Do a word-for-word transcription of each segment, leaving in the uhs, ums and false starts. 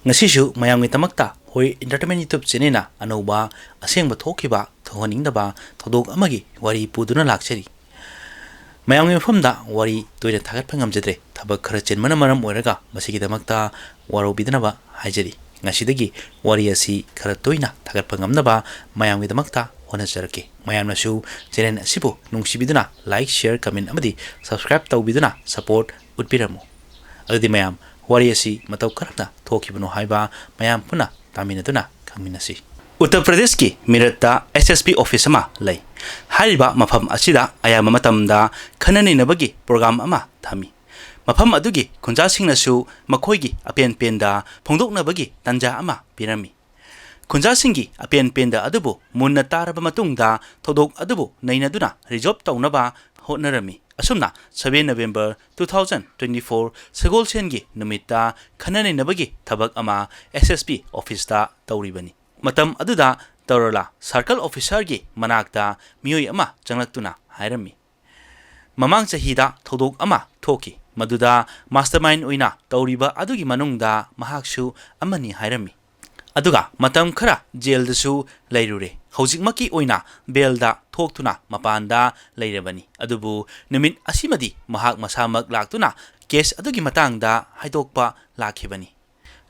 ꯉꯁꯤꯁꯨ ꯃꯌꯥꯝꯒꯤꯗꯃꯛꯇ ꯍꯣꯏ Entertainment YouTube channelꯅ ꯑꯅꯧꯕ ꯑꯁꯦꯡꯕ ꯊꯣꯛꯈꯤꯕ ꯊꯣꯛꯍꯟꯅꯤꯡꯗꯕ ꯊꯧꯗꯣꯛ ꯑꯃꯒꯤ ꯋꯥꯔꯤ ꯄꯨꯗꯨꯅ ꯂꯥꯛꯆꯔꯤ꯫ ꯃꯌꯥꯝꯒꯤ ꯃꯐꯝꯗ ꯋꯥꯔꯤ ꯇꯣꯏꯅ ꯊꯥꯒꯠꯄ ꯉꯝꯖꯗ꯭ꯔꯦ, ꯊꯕꯛ ꯈꯔ ꯆꯤꯟꯕꯅ ꯃꯔꯝ ꯑꯣꯏꯔꯒ꯫ ꯃꯁꯤꯒꯤꯗꯃꯛꯇ ꯋꯥꯔꯧꯕꯤꯗꯅꯕ ꯍꯥꯏꯖꯔꯤ꯫ ꯉꯁꯤꯗꯒꯤ ꯋꯥꯔꯤ ꯑꯁꯤ ꯈꯔ ꯇꯣꯏꯅ ꯊꯥꯒꯠꯄ ꯉꯝꯅꯕ ꯃꯌꯥꯝꯒꯤꯗꯃꯛꯇ ꯍꯣꯠꯅꯖꯔꯛꯀꯦ꯫ ꯃꯌꯥꯝꯅꯁꯨ channel ꯑꯁꯤꯕꯨ ꯅꯨꯡꯁꯤꯕꯤꯗꯨꯅ like, share, comment ꯑꯃꯗꯤ subscribe ꯇꯧꯕꯤꯗꯨꯅ support ꯎꯠꯄꯤꯔꯝꯃꯨ꯫ ꯑꯗꯨꯗꯤ ꯃꯌꯥꯝ, ꯋꯥꯔꯤ ꯑꯁꯤ ꯃꯇꯧ ꯀꯔꯝꯅ ꯊꯣꯛꯈꯤꯕꯅꯣ ꯍꯥꯏꯕ ꯃꯌꯥꯝ ꯄꯨꯟꯅ ꯇꯥꯃꯤꯟꯅꯗꯨꯅ ꯈꯪꯃꯤꯟꯅꯁꯤ꯫ ꯎꯠꯇꯔ ꯄ꯭ꯔꯗꯦꯁꯀꯤ ꯃꯤꯔꯠꯇ S S P office ꯑꯃ ꯂꯩ꯫ ꯍꯥꯏꯔꯤꯕ ꯃꯐꯝ ꯑꯁꯤꯗ ꯑꯌꯥꯝꯕ ꯃꯇꯝꯗ ꯈꯟꯅ ꯅꯩꯅꯕꯒꯤ program ꯑꯃ ꯊꯝꯃꯤ꯫ ꯃꯐꯝ ꯑꯗꯨꯒꯤ ꯈꯨꯟꯖꯥꯁꯤꯡꯅꯁꯨ ꯃꯈꯣꯏꯒꯤ ꯑꯄꯦꯟ ꯄꯦꯟꯗ ꯐꯣꯡꯗꯣꯛꯅꯕꯒꯤ ꯇꯥꯟꯖꯥ ꯑꯃ ꯄꯤꯔꯝꯃꯤ꯫ ꯈꯨꯟꯖꯥꯁꯤꯡꯒꯤ ꯑꯄꯦꯟ ꯄꯦꯟꯗ ꯑꯗꯨꯕꯨ ꯃꯨꯟꯅ ꯇꯥꯔꯕ ꯃꯇꯨꯡꯗ ꯊꯧꯗꯣꯛ ꯑꯗꯨꯕꯨ ꯅꯩꯅꯗꯨꯅ resolve ꯇꯧꯅꯕ ꯍꯣꯠꯅꯔꯝꯃꯤ꯫ ꯑꯁꯨꯝꯅ seven November two thousand twenty four ꯁꯒꯣꯜꯁꯦꯟꯒꯤ ꯅꯨꯃꯤꯠꯇ ꯈꯟꯅ ꯅꯩꯅꯕꯒꯤ ꯊꯕꯛ ꯑꯃ S S P officeꯇ ꯇꯧꯔꯤꯕꯅꯤ꯫ ꯃꯇꯝ ꯑꯗꯨꯗ ꯇꯧꯔꯂꯥ circle officerꯒꯤ ꯃꯅꯥꯛꯇ ꯃꯤꯑꯣꯏ ꯑꯃ ꯆꯪꯂꯛꯇꯨꯅ ꯍꯥꯏꯔꯝꯃꯤ, "ꯃꯃꯥꯡ ꯆꯍꯤꯗ ꯊꯧꯗꯣꯛ ꯑꯃ ꯊꯣꯛꯈꯤ, ꯃꯗꯨꯗ mastermind ꯑꯣꯏꯅ ꯇꯧꯔꯤꯕ ꯑꯗꯨꯒꯤ ꯃꯅꯨꯡꯗ ꯃꯍꯥꯛꯁꯨ ꯑꯃꯅꯤ" ꯍꯥꯏꯔꯝꯃꯤ꯫ ꯑꯗꯨꯒ ꯃꯇꯝ ꯈꯔ ꯖꯦꯜꯗꯁꯨ ꯂꯩꯔꯨꯔꯦ꯫ ꯍꯧꯖꯤꯛꯃꯛꯀꯤ ꯑꯣꯏꯅ ꯕꯦꯜꯗ ꯊꯣꯛꯇꯨꯅ ꯃꯄꯥꯟꯗ ꯂꯩꯔꯕꯅꯤ꯫ ꯑꯗꯨꯕꯨ ꯅꯨꯃꯤꯠ ꯑꯁꯤꯃꯗꯤ ꯃꯍꯥꯛ ꯃꯁꯥꯃꯛ ꯂꯥꯛꯇꯨꯅ ꯀꯦꯁ ꯑꯗꯨꯒꯤ ꯃꯇꯥꯡꯗ ꯍꯥꯏꯗꯣꯛꯄ ꯂꯥꯛꯈꯤꯕꯅꯤ꯫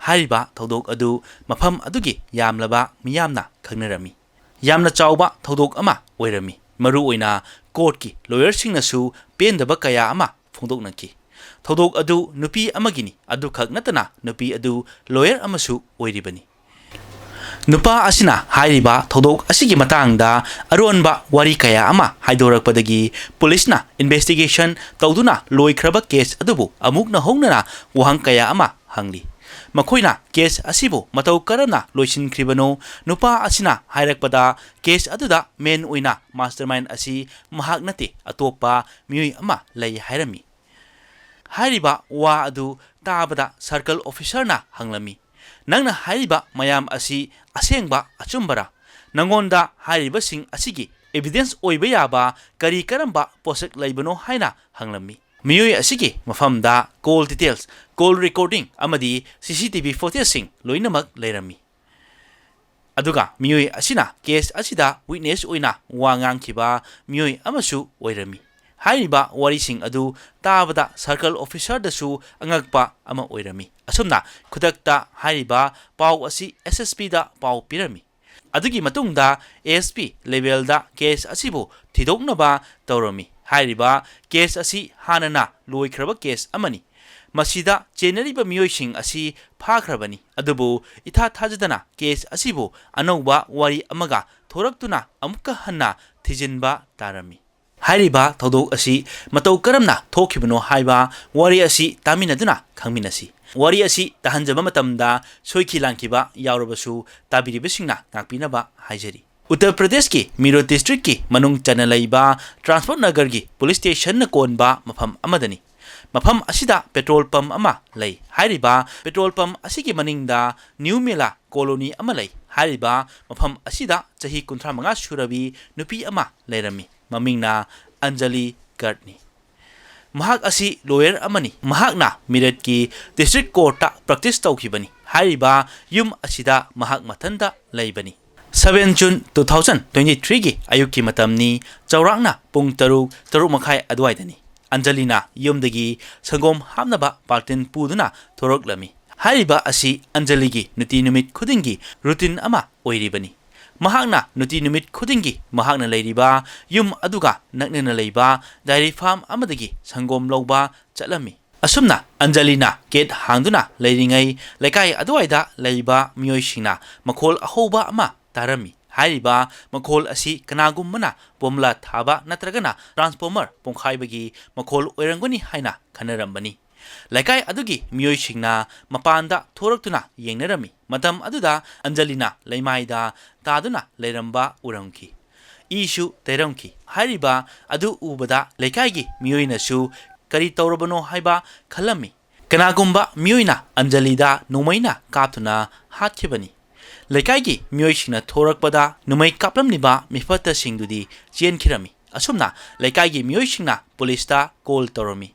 ꯍꯥꯏꯔꯤꯕ ꯊꯧꯗꯣꯛ ꯑꯗꯨ ꯃꯐꯝ ꯑꯗꯨꯒꯤ ꯌꯥꯝꯂꯕ ꯃꯤꯌꯥꯝꯅ ꯈꯪꯅꯔꯝꯃꯤ꯫ ꯌꯥꯝꯅ ꯆꯥꯎꯕ ꯊꯧꯗꯣꯛ ꯑꯃ ꯑꯣꯏꯔꯝꯃꯤ꯫ ꯃꯔꯨꯑꯣꯏꯅ ꯀꯣꯔꯠꯀꯤ ꯂꯣꯌꯔꯁꯤꯡꯅꯁꯨ ꯄꯦꯟꯗꯕ ꯀꯌꯥ ꯑꯃ ꯐꯣꯡꯗꯣꯛꯅꯈꯤ꯫ ꯊꯧꯗꯣꯛ ꯑꯗꯨ ꯅꯨꯄꯤ ꯑꯃꯒꯤꯅꯤ꯫ ꯑꯗꯨꯈꯛ ꯅꯠꯇꯅ ꯅꯨꯄꯤ ꯑꯗꯨ ꯂꯣꯌꯔ ꯑꯃꯁꯨ ꯑꯣꯏꯔꯤꯕꯅꯤ꯫ ꯅꯨꯄꯥ ꯑꯁꯤꯅ ꯍꯥꯏꯔꯤꯕ ꯊꯧꯗꯣꯛ ꯑꯁꯤꯒꯤ ꯃꯇꯥꯡꯗ ꯑꯔꯣꯟꯕ ꯋꯥꯔꯤ ꯀꯌꯥ ꯑꯃ ꯍꯥꯏꯗꯣꯔꯛꯄꯗꯒꯤ ꯄꯨꯂꯤꯁꯅ ꯏꯟꯚꯦꯁꯇꯤꯒꯦꯁꯟ ꯇꯧꯗꯨꯅ ꯂꯣꯏꯈ꯭ꯔꯕ ꯀꯦꯁ ꯑꯗꯨꯕꯨ ꯑꯃꯨꯛ ꯅꯧꯍꯧꯅꯅ ꯋꯥꯍꯪ ꯀꯌꯥ ꯑꯃ ꯍꯪꯂꯤ꯫ ꯃꯈꯣꯏꯅ ꯀꯦꯁ ꯑꯁꯤꯕꯨ ꯃꯇꯧ ꯀꯔꯝꯅ ꯂꯣꯏꯁꯤꯟꯈ꯭ꯔꯤꯕꯅꯣ? ꯅꯨꯄꯥ ꯑꯁꯤꯅ ꯍꯥꯏꯔꯛꯄꯗ ꯀꯦꯁ ꯑꯗꯨꯗ ꯃꯦꯟ ꯑꯣꯏꯅ ꯃꯥꯁꯇꯔꯃꯥꯏꯟ ꯑꯁꯤ ꯃꯍꯥꯛ ꯅꯠꯇꯦ, ꯑꯇꯣꯞꯄ ꯃꯤꯑꯣꯏ ꯑꯃ ꯂꯩ ꯍꯥꯏꯔꯝꯃꯤ꯫ ꯍꯥꯏꯔꯤꯕ ꯋꯥ ꯑꯗꯨ ꯇꯥꯕꯗ ꯁꯔꯀꯜ ꯑꯣꯐꯤꯁꯔꯅ ꯍꯪꯂꯝꯃꯤ, "ꯅꯪꯅ ꯍꯥꯏꯔꯤꯕ ꯃꯌꯥꯝ ꯑꯁꯤ ꯑꯁꯦꯡꯕ ꯑꯆꯨꯝꯕꯔꯥ? ꯅꯉꯣꯟꯗ ꯍꯥꯏꯔꯤꯕꯁꯤꯡ ꯑꯁꯤꯒꯤ ꯑꯦꯚꯤꯗꯦꯟꯁ ꯑꯣꯏꯕ ꯌꯥꯕ ꯀꯔꯤ ꯀꯔꯝꯕ ꯄꯣꯠꯁꯛ ꯂꯩꯕꯅꯣ?" ꯍꯥꯏꯅ ꯍꯪꯂꯝꯃꯤ꯫ ꯃꯤꯑꯣꯏ ꯑꯁꯤꯒꯤ ꯃꯐꯝꯗ call details, call recording ꯑꯃꯗꯤ C C T V footageꯁꯤꯡ ꯂꯣꯏꯅꯃꯛ ꯂꯩꯔꯝꯃꯤ꯫ ꯑꯗꯨꯒ ꯃꯤꯑꯣꯏ ꯑꯁꯤꯅ case ꯑꯁꯤꯗ witness ꯑꯣꯏꯅ ꯋꯥ ꯉꯥꯡꯈꯤꯕ ꯃꯤꯑꯣꯏ ꯑꯃꯁꯨ ꯑꯣꯏꯔꯝꯃꯤ꯫ ꯍꯥꯏꯔꯤꯕ ꯋꯥꯔꯤꯁꯤꯡ ꯑꯗꯨ ꯇꯥꯕꯗ circle officerꯗꯁꯨ ꯑꯉꯛꯄ ꯑꯃ ꯑꯣꯏꯔꯝꯃꯤ꯫ ꯑꯁꯨꯝꯅ ꯈꯨꯗꯛꯇ ꯍꯥꯏꯔꯤꯕ ꯄꯥꯎ ꯑꯁꯤ S S Pꯗ ꯄꯥꯎ ꯄꯤꯔꯝꯃꯤ꯫ ꯑꯗꯨꯒꯤ ꯃꯇꯨꯡꯗ S P levelꯗ case ꯑꯁꯤꯕꯨ ꯊꯤꯗꯣꯛꯅꯕ ꯇꯧꯔꯝꯃꯤ꯫ ꯍꯥꯏꯔꯤꯕ case ꯑꯁꯤ ꯍꯥꯟꯅꯅ ꯂꯣꯏꯈ꯭ꯔꯕ case ꯑꯃꯅꯤ꯫ ꯃꯁꯤꯗ ꯆꯦꯟꯅꯔꯤꯕ ꯃꯤꯑꯣꯏꯁꯤꯡ ꯑꯁꯤ ꯐꯥꯈ꯭ꯔꯕꯅꯤ, ꯑꯗꯨꯕꯨ ꯏꯊꯥ ꯊꯥꯖꯗꯅ case ꯑꯁꯤꯕꯨ ꯑꯅꯧꯕ ꯋꯥꯔꯤ ꯑꯃꯒ ꯊꯣꯔꯛꯇꯨꯅ ꯑꯃꯨꯛꯀ ꯍꯟꯅ ꯊꯤꯖꯤꯟꯕ ꯇꯥꯔꯝꯃꯤ꯫ ꯍꯥꯏꯔꯤꯕ ꯊꯧꯗꯣꯛ ꯑꯁꯤ ꯃꯇꯧ ꯀꯔꯝꯅ ꯊꯣꯛꯈꯤꯕꯅꯣ ꯍꯥꯏꯕ ꯋꯥꯔꯤ ꯑꯁꯤ ꯇꯥꯃꯤꯟꯅꯗꯨꯅ ꯈꯪꯃꯤꯟꯅꯁꯤ꯫ ꯋꯥꯔꯤ ꯑꯁꯤ ꯇꯥꯍꯟꯖꯕ ꯃꯇꯝꯗ ꯁꯣꯏꯈꯤ ꯂꯥꯟꯈꯤꯕ ꯌꯥꯎꯔꯕꯁꯨ ꯇꯥꯕꯤꯔꯤꯕꯁꯤꯡꯅ ꯉꯥꯛꯄꯤꯅꯕ ꯍꯥꯏꯖꯔꯤ꯫ ꯎꯠꯇꯔ ꯄ꯭ꯔꯗꯦꯁꯀꯤ ꯃꯤꯔꯨꯠ districtꯀꯤ ꯃꯅꯨꯡ ꯆꯟꯅ ꯂꯩꯕ ꯇ꯭ꯔꯥꯟꯁꯄꯣꯔꯠ ꯅꯒꯔꯒꯤ police stationꯅ ꯀꯣꯟꯕ ꯃꯐꯝ ꯑꯃꯗꯅꯤ꯫ ꯃꯐꯝ ꯑꯁꯤꯗ petrol pump ꯑꯃ ꯂꯩ꯫ ꯍꯥꯏꯔꯤꯕ petrol pump ꯑꯁꯤꯒꯤ ꯃꯅꯤꯡꯗ New Mela colony ꯑꯃ ꯂꯩ꯫ ꯍꯥꯏꯔꯤꯕ ꯃꯐꯝ ꯑꯁꯤꯗ ꯆꯍꯤ ꯀꯨꯟꯊ꯭ꯔꯥ ꯃꯉꯥ ꯁꯨꯔꯕꯤ ꯅꯨꯄꯤ ꯑꯃ ꯂꯩꯔꯝꯃꯤ꯫ ꯃꯃꯤꯡꯅ ꯑꯟꯖꯂꯤ ꯒꯔꯗꯅꯤ꯫ ꯃꯍꯥꯛ ꯑꯁꯤ lawyer ꯑꯃꯅꯤ꯫ ꯃꯍꯥꯛꯅ ꯃꯤꯔꯠꯀꯤ district courtꯇ practice ꯇꯧꯈꯤꯕꯅꯤ꯫ ꯍꯥꯏꯔꯤꯕ ꯌꯨꯝ ꯑꯁꯤꯗ ꯃꯍꯥꯛ ꯃꯊꯟꯇ ꯂꯩꯕꯅꯤ꯫ Seven June two thousand twenty threeꯒꯤ ꯑꯌꯨꯛꯀꯤ ꯃꯇꯝꯅꯤ꯫ ꯆꯥꯎꯔꯥꯛꯅ ꯄꯨꯡ ꯇꯔꯨꯛ, ꯇꯔꯨꯛ ꯃꯈꯥꯏ ꯑꯗꯨꯋꯥꯏꯗꯅꯤ꯫ ꯑꯟꯖꯂꯤꯅ ꯌꯨꯝꯗꯒꯤ ꯁꯪꯒꯣꯝ ꯍꯥꯞꯅꯕ ꯕꯥꯜꯇꯤꯟ ꯄꯨꯗꯨꯅ ꯊꯣꯔꯛꯂꯝꯃꯤ꯫ ꯍꯥꯏꯔꯤꯕ ꯑꯁꯤ ꯑꯟꯖꯂꯤꯒꯤ ꯅꯨꯡꯇꯤ ꯅꯨꯃꯤꯠ ꯈꯨꯗꯤꯡꯒꯤ routine ꯑꯃ ꯑꯣꯏꯔꯤꯕꯅꯤ꯫ ꯃꯍꯥꯛꯅ ꯅꯨꯡꯇꯤ ꯅꯨꯃꯤꯠ ꯈꯨꯗꯤꯡꯒꯤ ꯃꯍꯥꯛꯅ ꯂꯩꯔꯤꯕ ꯌꯨꯝ ꯑꯗꯨꯒ ꯅꯛꯅꯅ ꯂꯩꯕ dairy farm ꯑꯃꯗꯒꯤ ꯁꯪꯒꯣꯝ ꯂꯧꯕ ꯆꯠꯂꯝꯃꯤ꯫ ꯑꯁꯨꯝꯅ ꯑꯟꯖꯂꯤꯅ gate ꯍꯥꯡꯗꯨꯅ ꯂꯩꯔꯤꯉꯩ, ꯂꯩꯀꯥꯏ ꯑꯗꯨꯋꯥꯏꯗ ꯂꯩꯕ ꯃꯤꯑꯣꯏꯁꯤꯡꯅ ꯃꯈꯣꯜ ꯑꯍꯧꯕ ꯑꯃ ꯇꯥꯔꯝꯃꯤ꯫ ꯍꯥꯏꯔꯤꯕ ꯃꯈꯣꯜ ꯑꯁꯤ ꯀꯅꯥꯒꯨꯝꯕꯅ ꯕꯣꯝꯂꯥ ꯊꯥꯕ ꯅꯠꯇ꯭ꯔꯒꯅ transformer ꯄꯣꯈꯥꯏꯕꯒꯤ ꯃꯈꯣꯜ ꯑꯣꯏꯔꯝꯒꯅꯤ ꯍꯥꯏꯅ ꯈꯟꯅꯔꯝꯕꯅꯤ꯫ ꯂꯩꯀꯥꯏ ꯑꯗꯨꯒꯤ ꯃꯤꯑꯣꯏꯁꯤꯡꯅ ꯃꯄꯥꯟꯗ ꯊꯣꯔꯛꯇꯨꯅ ꯌꯦꯡꯅꯔꯝꯃꯤ꯫ ꯃꯇꯝ ꯑꯗꯨꯗ ꯑꯟꯖꯂꯤꯅ ꯂꯩꯃꯥꯏꯗ ꯇꯥꯗꯨꯅ ꯂꯩꯔꯝꯕ ꯎꯔꯝꯈꯤ꯫ ꯏꯁꯨ ꯇꯩꯔꯝꯈꯤ꯫ ꯍꯥꯏꯔꯤꯕ ꯑꯗꯨ ꯎꯕꯗ ꯂꯩꯀꯥꯏꯒꯤ ꯃꯤꯑꯣꯏꯅꯁꯨ ꯀꯔꯤ ꯇꯧꯔꯕꯅꯣ ꯍꯥꯏꯕ ꯈꯜꯂꯝꯃꯤ꯫ ꯀꯅꯥꯒꯨꯝꯕ ꯃꯤꯑꯣꯏꯅ ꯑꯟꯖꯂꯤꯗ ꯅꯣꯡꯃꯩꯅ ꯀꯥꯞꯇꯨꯅ ꯍꯥꯠꯈꯤꯕꯅꯤ꯫ ꯂꯩꯀꯥꯏꯒꯤ ꯃꯤꯑꯣꯏꯁꯤꯡꯅ ꯊꯣꯔꯛꯄꯗ ꯅꯣꯡꯃꯩ ꯀꯥꯞꯂꯝꯂꯤꯕ ꯃꯤꯐꯠꯇꯁꯤꯡꯗꯨꯗꯤ ꯆꯦꯟꯈꯤꯔꯝꯃꯤ꯫ ꯑꯁꯨꯝꯅ ꯂꯩꯀꯥꯏꯒꯤ ꯃꯤꯑꯣꯏꯁꯤꯡꯅ policeꯇ call ꯇꯧꯔꯝꯃꯤ꯫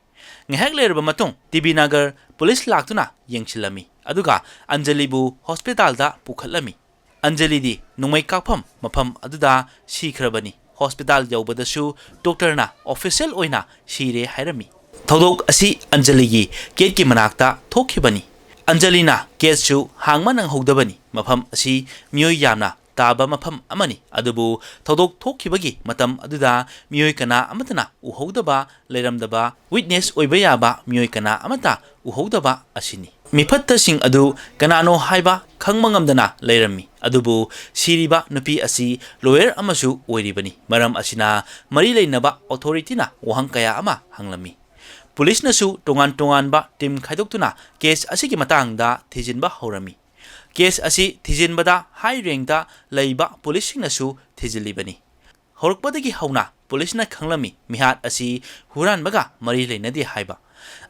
ꯉꯥꯏꯍꯥꯛ ꯂꯩꯔꯕ ꯃꯇꯨꯡ ꯇꯤ ꯕꯤ ꯅꯒꯔ ꯄꯨꯂꯤꯁ ꯂꯥꯛꯇꯨꯅ ꯌꯦꯡꯁꯤꯜꯂꯝꯃꯤ, ꯑꯗꯨꯒ ꯑꯟꯖꯂꯤꯕꯨ ꯍꯣꯁꯄꯤꯇꯥꯜꯗ ꯄꯨꯈꯠꯂꯝꯃꯤ꯫ ꯑꯟꯖꯂꯤꯗꯤ ꯅꯣꯡꯃꯩ ꯀꯥꯞꯐꯝ ꯃꯐꯝ ꯑꯗꯨꯗ ꯁꯤꯈ꯭ꯔꯕꯅꯤ꯫ ꯍꯣꯁꯄꯤꯇꯥꯜ ꯌꯧꯕꯗꯁꯨ ꯗꯣꯛꯇꯔꯅ ꯑꯣꯐꯤꯁꯤꯌꯦꯜ ꯑꯣꯏꯅ ꯁꯤꯔꯦ ꯍꯥꯏꯔꯝꯃꯤ꯫ ꯊꯧꯗꯣꯛ ꯑꯁꯤ ꯑꯟꯖꯂꯤꯒꯤ ꯀꯦꯠꯀꯤ ꯃꯅꯥꯛꯇ ꯊꯣꯛꯈꯤꯕꯅꯤ꯫ ꯑꯟꯖꯂꯤꯅ ꯀꯦꯠꯁꯨ ꯍꯥꯡꯕ ꯅꯪꯍꯧꯗꯕꯅꯤ꯫ ꯃꯐꯝ ꯑꯁꯤ ꯃꯤꯑꯣꯏ ꯌꯥꯝꯅ ꯇꯥꯕ ꯃꯐꯝ ꯑꯃꯅꯤ, ꯑꯗꯨꯕꯨ ꯊꯧꯗꯣꯛ ꯊꯣꯛꯈꯤꯕꯒꯤ ꯃꯇꯝ ꯑꯗꯨꯗ ꯃꯤꯑꯣꯏ ꯀꯅꯥ ꯑꯃꯠꯇꯅ ꯎꯍꯧꯗꯕ ꯂꯩꯔꯝꯗꯕ, ꯋꯤꯠꯅꯦꯁ ꯑꯣꯏꯕ ꯌꯥꯕ ꯃꯤꯑꯣꯏ ꯀꯅꯥ ꯑꯃꯠꯇ ꯎꯍꯧꯗꯕ ꯑꯁꯤꯅꯤ꯫ ꯃꯤꯐꯠꯇꯁꯤꯡ ꯑꯗꯨ ꯀꯅꯥꯅꯣ ꯍꯥꯏꯕ ꯈꯪꯕ ꯉꯝꯗꯅ ꯂꯩꯔꯝꯃꯤ, ꯑꯗꯨꯕꯨ ꯁꯤꯔꯤꯕ ꯅꯨꯄꯤ ꯑꯁꯤ ꯂꯣꯌꯔ ꯑꯃꯁꯨ ꯑꯣꯏꯔꯤꯕꯅꯤ꯫ ꯃꯔꯝ ꯑꯁꯤꯅ ꯃꯔꯤ ꯂꯩꯅꯕ ꯑꯣꯊꯣꯔꯤꯇꯤꯅ ꯋꯥꯍꯪ ꯀꯌꯥ ꯑꯃ ꯍꯪꯂꯝꯃꯤ꯫ ꯄꯨꯂꯤꯁꯅꯁꯨ ꯇꯣꯉꯥꯟ ꯇꯣꯉꯥꯟꯕ ꯇꯤꯝ ꯈꯥꯏꯗꯣꯛꯇꯨꯅ ꯀꯦꯁ ꯑꯁꯤꯒꯤ ꯃꯇꯥꯡꯗ ꯊꯤꯖꯤꯟꯕ ꯍꯧꯔꯝꯃꯤ꯫ ꯀꯦꯁ ꯑꯁꯤ ꯊꯤꯖꯤꯟꯕꯗ ꯍꯥꯏ ꯔꯦꯡꯗ ꯂꯩꯕ ꯄꯨꯂꯤꯁꯁꯤꯡꯅꯁꯨ ꯊꯤꯖꯤꯜꯂꯤꯕꯅꯤ꯫ ꯍꯧꯔꯛꯄꯗꯒꯤ ꯍꯧꯅ ꯄꯨꯂꯤꯁꯅ ꯈꯪꯂꯝꯃꯤ ꯃꯤꯍꯥꯠ ꯑꯁꯤ ꯍꯨꯔꯥꯟꯕꯒ ꯃꯔꯤ ꯂꯩꯅꯗꯦ ꯍꯥꯏꯕ꯫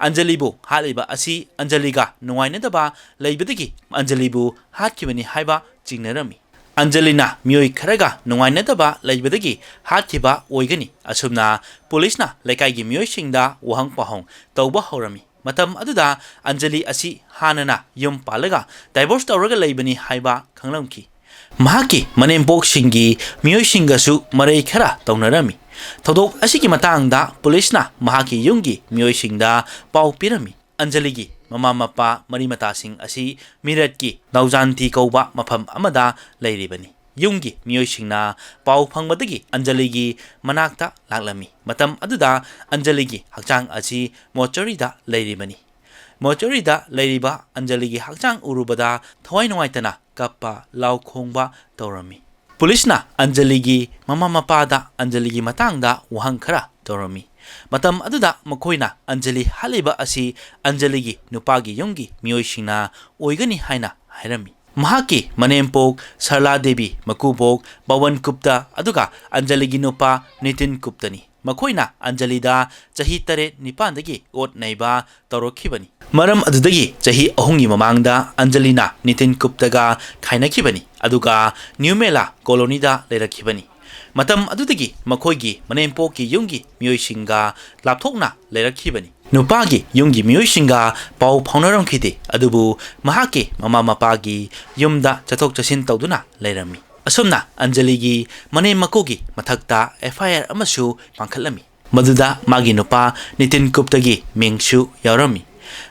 ꯑꯟꯖꯂꯤꯕꯨ ꯍꯥꯠꯂꯤꯕ ꯑꯁꯤ ꯑꯟꯖꯂꯤꯒ ꯅꯨꯡꯉꯥꯏꯅꯗꯕ ꯂꯩꯕꯗꯒꯤ ꯑꯟꯖꯂꯤꯕꯨ ꯍꯥꯠꯈꯤꯕꯅꯤ ꯍꯥꯏꯕ ꯆꯤꯡꯅꯔꯝꯃꯤ꯫ ꯑꯟꯖꯂꯤꯅ ꯃꯤꯑꯣꯏ ꯈꯔꯒ ꯅꯨꯡꯉꯥꯏꯅꯗꯕ ꯂꯩꯕꯗꯒꯤ ꯍꯥꯠꯈꯤꯕ ꯑꯣꯏꯒꯅꯤ꯫ ꯑꯁꯨꯝꯅ ꯄꯨꯂꯤꯁꯅ ꯂꯩꯀꯥꯏꯒꯤ ꯃꯤꯑꯣꯏꯁꯤꯡꯗ ꯋꯥꯍꯪ ꯄꯥꯎꯍꯪ ꯇꯧꯕ ꯍꯧꯔꯝꯃꯤ꯫ ꯃꯇꯝ ꯑꯗꯨꯗ ꯑꯟꯖꯂꯤ ꯑꯁꯤ ꯍꯥꯟꯅꯅ ꯌꯨꯝ ꯄꯥꯜꯂꯒ ꯗꯥꯏꯚꯣꯔꯁ ꯇꯧꯔꯒ ꯂꯩꯕꯅꯤ ꯍꯥꯏꯕ ꯈꯪꯂꯝꯈꯤ꯫ ꯃꯍꯥꯛꯀꯤ ꯃꯅꯦꯝꯄꯣꯛꯁꯤꯡꯒꯤ ꯃꯤꯑꯣꯏꯁꯤꯡꯒꯁꯨ ꯃꯔꯩ ꯈꯔ ꯇꯧꯅꯔꯝꯃꯤ꯫ ꯊꯧꯗꯣꯛ ꯑꯁꯤꯒꯤ ꯃꯇꯥꯡꯗ ꯄꯨꯂꯤꯁꯅ ꯃꯍꯥꯛꯀꯤ ꯌꯨꯝꯒꯤ ꯃꯤꯑꯣꯏꯁꯤꯡꯗ ꯄꯥꯎ ꯄꯤꯔꯝꯃꯤ꯫ ꯑꯟꯖꯂꯤꯒꯤ ꯃꯃꯥ ꯃꯄꯥ ꯃꯔꯤ ꯃꯇꯥꯁꯤꯡ ꯑꯁꯤ ꯃꯤꯔꯠꯀꯤ ꯅꯧꯖꯥꯟꯇꯤ ꯀꯧꯕ ꯃꯐꯝ ꯑꯃꯗ ꯂꯩꯔꯤꯕꯅꯤ꯫ ꯌꯨꯝꯒꯤ ꯃꯤꯑꯣꯏꯁꯤꯡꯅ ꯄꯥꯎ ꯐꯪꯕꯗꯒꯤ ꯑꯟꯖꯂꯤꯒꯤ ꯃꯅꯥꯛꯇ ꯂꯥꯛꯂꯝꯃꯤ꯫ ꯃꯇꯝ ꯑꯗꯨꯗ ꯑꯟꯖꯂꯤꯒꯤ ꯍꯛꯆꯥꯡ ꯑꯁꯤ ꯃꯣꯔꯆꯔꯤꯗ ꯂꯩꯔꯤꯕꯅꯤ꯫ ꯃꯣꯔꯆꯔꯤꯗ ꯂꯩꯔꯤꯕ ꯑꯟꯖꯂꯤꯒꯤ ꯍꯛꯆꯥꯡ ꯎꯔꯨꯕꯗ ꯊꯋꯥꯏ ꯅꯨꯡꯉꯥꯏꯇꯅ ꯀꯞꯄ, ꯂꯥꯎ ꯈꯣꯡꯕ ꯇꯧꯔꯝꯃꯤ꯫ ꯄꯨꯂꯤꯁꯅ ꯑꯟꯖꯂꯤꯒꯤ ꯃꯃꯥ ꯃꯄꯥꯗ ꯑꯟꯖꯂꯤꯒꯤ ꯃꯇꯥꯡꯗ ꯋꯥꯍꯪ ꯈꯔ ꯇꯧꯔꯝꯃꯤ꯫ ꯃꯇꯝ ꯑꯗꯨꯗ ꯃꯈꯣꯏꯅ ꯑꯟꯖꯂꯤ ꯍꯥꯠꯂꯤꯕ ꯑꯁꯤ ꯑꯟꯖꯂꯤꯒꯤ ꯅꯨꯄꯥꯒꯤ ꯌꯨꯝꯒꯤ ꯃꯤꯑꯣꯏꯁꯤꯡꯅ ꯑꯣꯏꯒꯅꯤ ꯍꯥꯏꯅ ꯍꯥꯏꯔꯝꯃꯤ꯫ ꯃꯍꯥꯛꯀꯤ ꯃꯅꯦꯝꯄꯣꯛ ꯁꯔꯂꯥ ꯗꯦꯕꯤ, ꯃꯀꯨꯕꯣꯛ ꯄꯋꯟ ꯒꯨꯞꯇ, ꯑꯗꯨꯒ ꯑꯟꯖꯂꯤꯒꯤ ꯅꯨꯄꯥ ꯅꯤꯇꯤꯟ ꯒꯨꯞꯇꯅꯤ꯫ ꯃꯈꯣꯏꯅ ꯑꯟꯖꯂꯤꯗ ꯆꯍꯤ ꯇꯔꯦꯠ ꯅꯤꯄꯥꯟꯗꯒꯤ ꯑꯣꯠ ꯅꯩꯕ ꯇꯧꯔꯛꯈꯤꯕꯅꯤ꯫ ꯃꯔꯝ ꯑꯗꯨꯗꯒꯤ ꯆꯍꯤ ꯑꯍꯨꯝꯒꯤ ꯃꯃꯥꯡꯗ ꯑꯟꯖꯂꯤꯅ ꯅꯤꯇꯤꯟ ꯒꯨꯞꯇꯒ ꯈꯥꯏꯅꯈꯤꯕꯅꯤ, ꯑꯗꯨꯒ ꯅ꯭ꯌꯨ ꯃꯦꯂꯥ ꯀꯣꯂꯣꯅꯤꯗ ꯂꯩꯔꯛꯈꯤꯕꯅꯤ꯫ ꯃꯇꯝ ꯑꯗꯨꯗꯒꯤ ꯃꯈꯣꯏꯒꯤ ꯃꯅꯦꯝꯄꯣꯛꯀꯤ ꯌꯨꯝꯒꯤ ꯃꯤꯑꯣꯏꯁꯤꯡꯒ ꯂꯥꯞꯊꯣꯛꯅ ꯂꯩꯔꯛꯈꯤꯕꯅꯤ꯫ ꯅꯨꯄꯥꯒꯤ ꯌꯨꯝꯒꯤ ꯃꯤꯑꯣꯏꯁꯤꯡꯒ ꯄꯥꯎ ꯐꯥꯎꯅꯔꯝꯈꯤꯗꯦ, ꯑꯗꯨꯕꯨ ꯃꯍꯥꯛꯀꯤ ꯃꯃꯥ ꯃꯄꯥꯒꯤ ꯌꯨꯝꯗ ꯆꯠꯊꯣꯛ ꯆꯠꯁꯤꯟ ꯇꯧꯗꯨꯅ ꯂꯩꯔꯝꯃꯤ꯫ ꯑꯁꯨꯝꯅ ꯑꯟꯖꯂꯤꯒꯤ ꯃꯅꯦꯝ ꯃꯀꯨꯒꯤ ꯃꯊꯛꯇ ꯑꯦꯐ ꯑꯥꯏ ꯑꯥꯔ ꯑꯃꯁꯨ ꯄꯥꯡꯈꯠꯂꯝꯃꯤ꯫ ꯃꯗꯨꯗ ꯃꯥꯒꯤ ꯅꯨꯄꯥ ꯅꯤꯇꯤꯟ ꯒꯨꯞꯇꯒꯤ ꯃꯤꯡꯁꯨ ꯌꯥꯎꯔꯝꯃꯤ꯫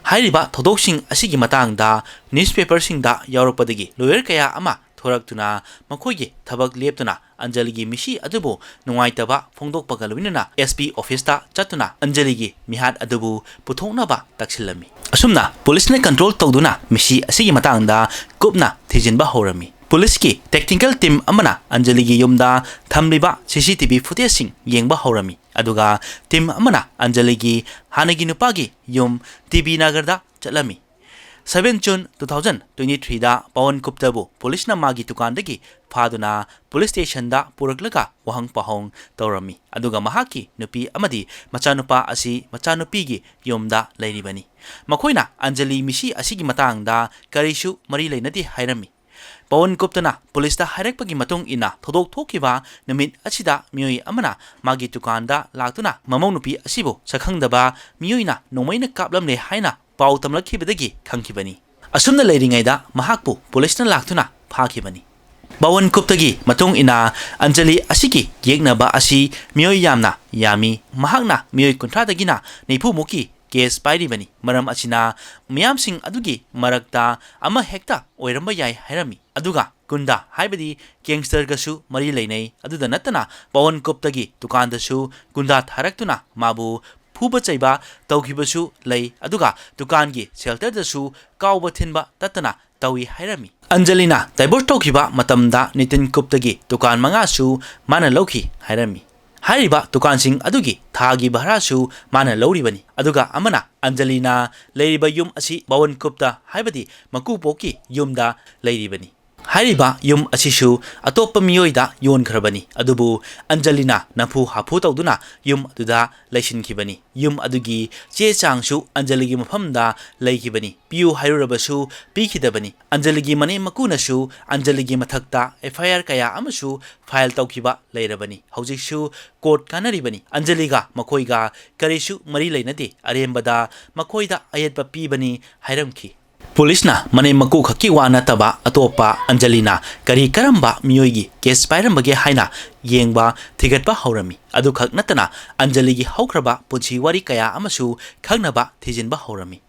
ꯍꯥꯏꯔꯤꯕ ꯊꯧꯗꯣꯛꯁꯤꯡ ꯑꯁꯤꯒꯤ ꯃꯇꯥꯡꯗ ꯅ꯭ꯌꯨꯁꯄꯦꯄꯔꯁꯤꯡꯗ ꯌꯥꯎꯔꯛꯄꯗꯒꯤ ꯂꯣꯌꯔ ꯀꯌꯥ ꯑꯃ ꯊꯣꯔꯛꯇꯨꯅ ꯃꯈꯣꯏꯒꯤ ꯊꯕꯛ ꯂꯦꯞꯇꯨꯅ ꯑꯟꯖꯂꯤꯒꯤ ꯃꯤꯁꯤ ꯑꯗꯨꯕꯨ ꯅꯨꯡꯉꯥꯏꯇꯕ ꯐꯣꯡꯗꯣꯛꯄꯒ ꯂꯣꯏꯅꯅ ꯑꯦꯁ ꯄꯤ ꯑꯣꯐꯤꯁꯇ ꯆꯠꯇꯨꯅ ꯑꯟꯖꯂꯤꯒꯤ ꯃꯤꯍꯥꯠ ꯑꯗꯨꯕꯨ ꯄꯨꯊꯣꯛꯅꯕ ꯇꯛꯁꯤꯜꯂꯝꯃꯤ꯫ ꯑꯁꯨꯝꯅ ꯄꯨꯂꯤꯁꯅ ꯀꯟꯇ꯭ꯔꯣꯜ ꯇꯧꯗꯨꯅ ꯃꯤꯁꯤ ꯑꯁꯤꯒꯤ ꯃꯇꯥꯡꯗ ꯀꯨꯞꯅ ꯊꯤꯖꯤꯟꯕ ꯍꯧꯔꯝꯃꯤ꯫ ꯄꯨꯂꯤꯁꯀꯤ ꯇꯦꯛꯅꯤꯀꯦꯜ ꯇꯤꯝ ꯑꯃꯅ ꯑꯟꯖꯂꯤꯒꯤ ꯌꯨꯝꯗ ꯊꯝꯂꯤꯕ ꯁꯤ ꯁꯤ ꯇꯤ ꯚꯤ ꯐꯨꯇꯦꯖꯁꯤꯡ ꯌꯦꯡꯕ ꯍꯧꯔꯝꯃꯤ, ꯑꯗꯨꯒ ꯇꯤꯝ ꯑꯃꯅ ꯑꯟꯖꯂꯤꯒꯤ ꯍꯥꯟꯅꯒꯤ ꯅꯨꯄꯥꯒꯤ ꯌꯨꯝ ꯇꯤ ꯕꯤ ꯅꯒꯔꯗ ꯆꯠꯂꯝꯃꯤ꯫ Seven June two thousand twenty ꯊ꯭ꯔꯤꯗ ꯄꯋꯟ ꯒꯨꯞꯇꯕꯨ ꯄꯨꯂꯤꯁꯅ ꯃꯥꯒꯤ ꯗꯨꯀꯥꯟꯗꯒꯤ ꯐꯥꯗꯨꯅ ꯄꯨꯂꯤꯁ ꯁ꯭ꯇꯦꯁꯟꯗ ꯄꯨꯔꯛꯂꯒ ꯋꯥꯍꯪ ꯄꯥꯎꯍꯪ ꯇꯧꯔꯝꯃꯤ, ꯑꯗꯨꯒ ꯃꯍꯥꯛꯀꯤ ꯅꯨꯄꯤ ꯑꯃꯗꯤ ꯃꯆꯥꯅꯨꯄꯥ ꯑꯁꯤ ꯃꯆꯥꯅꯨꯄꯤꯒꯤ ꯌꯨꯝꯗ ꯂꯩꯔꯤꯕꯅꯤ꯫ ꯃꯈꯣꯏꯅ ꯑꯟꯖꯂꯤ ꯃꯤꯁꯤ ꯑꯁꯤꯒꯤ ꯃꯇꯥꯡꯗ ꯀꯔꯤꯁꯨ ꯃꯔꯤ ꯂꯩꯅꯗꯦ ꯍꯥꯏꯔꯝꯃꯤ꯫ ꯄꯋꯟ ꯒꯨꯞꯇꯅ ꯄꯨꯂꯤꯁꯇ ꯍꯥꯏꯔꯛꯄꯒꯤ ꯃꯇꯨꯡ ꯏꯟꯅ, ꯊꯧꯗꯣꯛ ꯊꯣꯛꯈꯤꯕ ꯅꯨꯃꯤꯠ ꯑꯁꯤꯗ ꯃꯤꯑꯣꯏ ꯑꯃꯅ ꯃꯥꯒꯤ ꯗꯨꯀꯥꯟꯗ ꯂꯥꯛꯇꯨꯅ ꯃꯃꯧ ꯅꯨꯄꯤ ꯑꯁꯤꯕꯨ ꯁꯛꯈꯪꯗꯕ ꯃꯤꯑꯣꯏꯅ ꯅꯣꯡꯃꯩꯅ ꯀꯥꯞꯂꯝꯂꯦ ꯍꯥꯏꯅ ꯄꯥꯎ ꯇꯝꯂꯛꯈꯤꯕꯗꯒꯤ ꯈꯪꯈꯤꯕꯅꯤ꯫ ꯑꯁꯨꯝꯅ ꯂꯩꯔꯤꯉꯩꯗ ꯃꯍꯥꯛꯄꯨ ꯄꯨꯂꯤꯁꯅ ꯂꯥꯛꯇꯨꯅ ꯐꯥꯈꯤꯕꯅꯤ꯫ ꯄꯋꯟ ꯒꯨꯞꯇꯒꯤ ꯃꯇꯨꯡ ꯏꯟꯅ, ꯑꯟꯖꯂꯤ ꯑꯁꯤꯒꯤ ꯌꯦꯛꯅꯕ ꯑꯁꯤ ꯃꯤꯑꯣꯏ ꯌꯥꯝꯅ ꯌꯥꯝꯃꯤ꯫ ꯃꯍꯥꯛꯅ ꯃꯤꯑꯣꯏ ꯀꯨꯟꯊ꯭ꯔꯥꯗꯒꯤꯅ ꯅꯤꯐꯨ ꯃꯨꯛꯀꯤ ꯀꯦꯁ ꯄꯥꯏꯔꯤꯕꯅꯤ꯫ ꯃꯔꯝ ꯑꯁꯤꯅ ꯃꯤꯌꯥꯝꯁꯤꯡ ꯑꯗꯨꯒꯤ ꯃꯔꯛꯇ ꯑꯃ ꯍꯦꯛꯇ ꯑꯣꯏꯔꯝꯕ ꯌꯥꯏ ꯍꯥꯏꯔꯝꯃꯤ꯫ ꯑꯗꯨꯒ ꯒꯨꯟꯗꯥ ꯍꯥꯏꯕꯗꯤ ꯒꯦꯡꯁꯇꯔꯒꯁꯨ ꯃꯔꯤ ꯂꯩꯅꯩ꯫ ꯑꯗꯨꯗ ꯅꯠꯇꯅ ꯄꯋꯟ ꯒꯨꯞꯇꯒꯤ ꯗꯨꯀꯥꯟꯗꯁꯨ ꯒꯨꯟꯗꯥ ꯊꯥꯔꯛꯇꯨꯅ ꯃꯥꯕꯨ ꯐꯨꯕ ꯆꯩꯕ ꯇꯧꯈꯤꯕꯁꯨ ꯂꯩ꯫ ꯑꯗꯨꯒ ꯗꯨꯀꯥꯟꯒꯤ ꯁꯦꯜꯇꯔꯗꯁꯨ ꯀꯥꯎꯕ ꯊꯤꯟꯕ ꯇꯠꯇꯅ ꯇꯧꯏ ꯍꯥꯏꯔꯝꯃꯤ꯫ ꯑꯟꯖꯂꯤꯅ ꯗꯥꯏꯚꯣꯔꯁ ꯇꯧꯈꯤꯕ ꯃꯇꯝꯗ ꯅꯤꯇꯤꯟ ꯒꯨꯞꯇꯒꯤ ꯗꯨꯀꯥꯟ ꯃꯉꯥꯁꯨ ꯃꯥꯅ ꯂꯧꯈꯤ ꯍꯥꯏꯔꯝꯃꯤ꯫ ꯍꯥꯏꯔꯤꯕ ꯗꯨꯀꯥꯟꯁꯤꯡ ꯑꯗꯨꯒꯤ ꯊꯥꯒꯤ ꯚꯔꯥꯁꯨ ꯃꯥꯅ ꯂꯧꯔꯤꯕꯅꯤ꯫ ꯑꯗꯨꯒ ꯑꯃꯅ, ꯑꯟꯖꯂꯤꯅ ꯂꯩꯔꯤꯕ ꯌꯨꯝ ꯑꯁꯤ ꯄꯋꯟ ꯒꯨꯞꯇ ꯍꯥꯏꯕꯗꯤ ꯃꯀꯨꯕꯣꯛꯀꯤ ꯌꯨꯝꯗ ꯂꯩꯔꯤꯕꯅꯤ꯫ ꯍꯥꯏꯔꯤꯕ ꯌꯨꯝ ꯑꯁꯤꯁꯨ ꯑꯇꯣꯞꯄ ꯃꯤꯑꯣꯏꯗ ꯌꯣꯟꯈ꯭ꯔꯕꯅꯤ꯫ ꯑꯗꯨꯕꯨ ꯑꯟꯖꯂꯤꯅ ꯅꯝꯐꯨ ꯍꯥꯐꯨ ꯇꯧꯗꯨꯅ ꯌꯨꯝ ꯑꯗꯨꯗ ꯂꯩꯁꯤꯟꯈꯤꯕꯅꯤ꯫ ꯌꯨꯝ ꯑꯗꯨꯒꯤ ꯆꯦ ꯆꯥꯡꯁꯨ ꯑꯟꯖꯂꯤꯒꯤ ꯃꯐꯝꯗ ꯂꯩꯈꯤꯕꯅꯤ꯫ ꯄꯤꯌꯨ ꯍꯥꯏꯔꯨꯔꯕꯁꯨ ꯄꯤꯈꯤꯗꯕꯅꯤ꯫ ꯑꯟꯖꯂꯤꯒꯤ ꯃꯅꯦꯝ ꯃꯀꯨꯅꯁꯨ ꯑꯟꯖꯂꯤꯒꯤ ꯃꯊꯛꯇ F I R ꯀꯌꯥ ꯑꯃꯁꯨ file ꯇꯧꯈꯤꯕ ꯂꯩꯔꯕꯅꯤ꯫ ꯍꯧꯖꯤꯛꯁꯨ court ꯀꯥꯟꯅꯔꯤꯕꯅꯤ꯫ ꯑꯟꯖꯂꯤꯒ ꯃꯈꯣꯏꯒ ꯀꯔꯤꯁꯨ ꯃꯔꯤ ꯂꯩꯅꯗꯦ꯫ ꯑꯔꯦꯝꯕꯗ ꯃꯈꯣꯏꯗ ꯑꯌꯦꯠꯄ ꯄꯤꯕꯅꯤ ꯍꯥꯏꯔꯝꯈꯤ꯫ ꯄꯨꯂꯤꯁꯅ ꯃꯅꯦꯝ ꯃꯀꯨ ꯈꯛꯀꯤ ꯋꯥ ꯅꯠꯇꯕ ꯑꯇꯣꯞꯄ ꯑꯟꯖꯂꯤꯅ ꯀꯔꯤ ꯀꯔꯝꯕ ꯃꯤꯑꯣꯏꯒꯤ case ꯄꯥꯏꯔꯝꯕꯒꯦ ꯍꯥꯏꯅ ꯌꯦꯡꯕ ꯊꯤꯒꯠꯄ ꯍꯧꯔꯝꯃꯤ꯫ ꯑꯗꯨꯈꯛ ꯅꯠꯇꯅ ꯑꯟꯖꯂꯤꯒꯤ ꯍꯧꯈ꯭ꯔꯕ ꯄꯨꯟꯁꯤ ꯋꯥꯔꯤ ꯀꯌꯥ ꯑꯃꯁꯨ ꯈꯪꯅꯕ ꯊꯤꯖꯤꯟꯕ ꯍꯧꯔꯝꯃꯤ꯫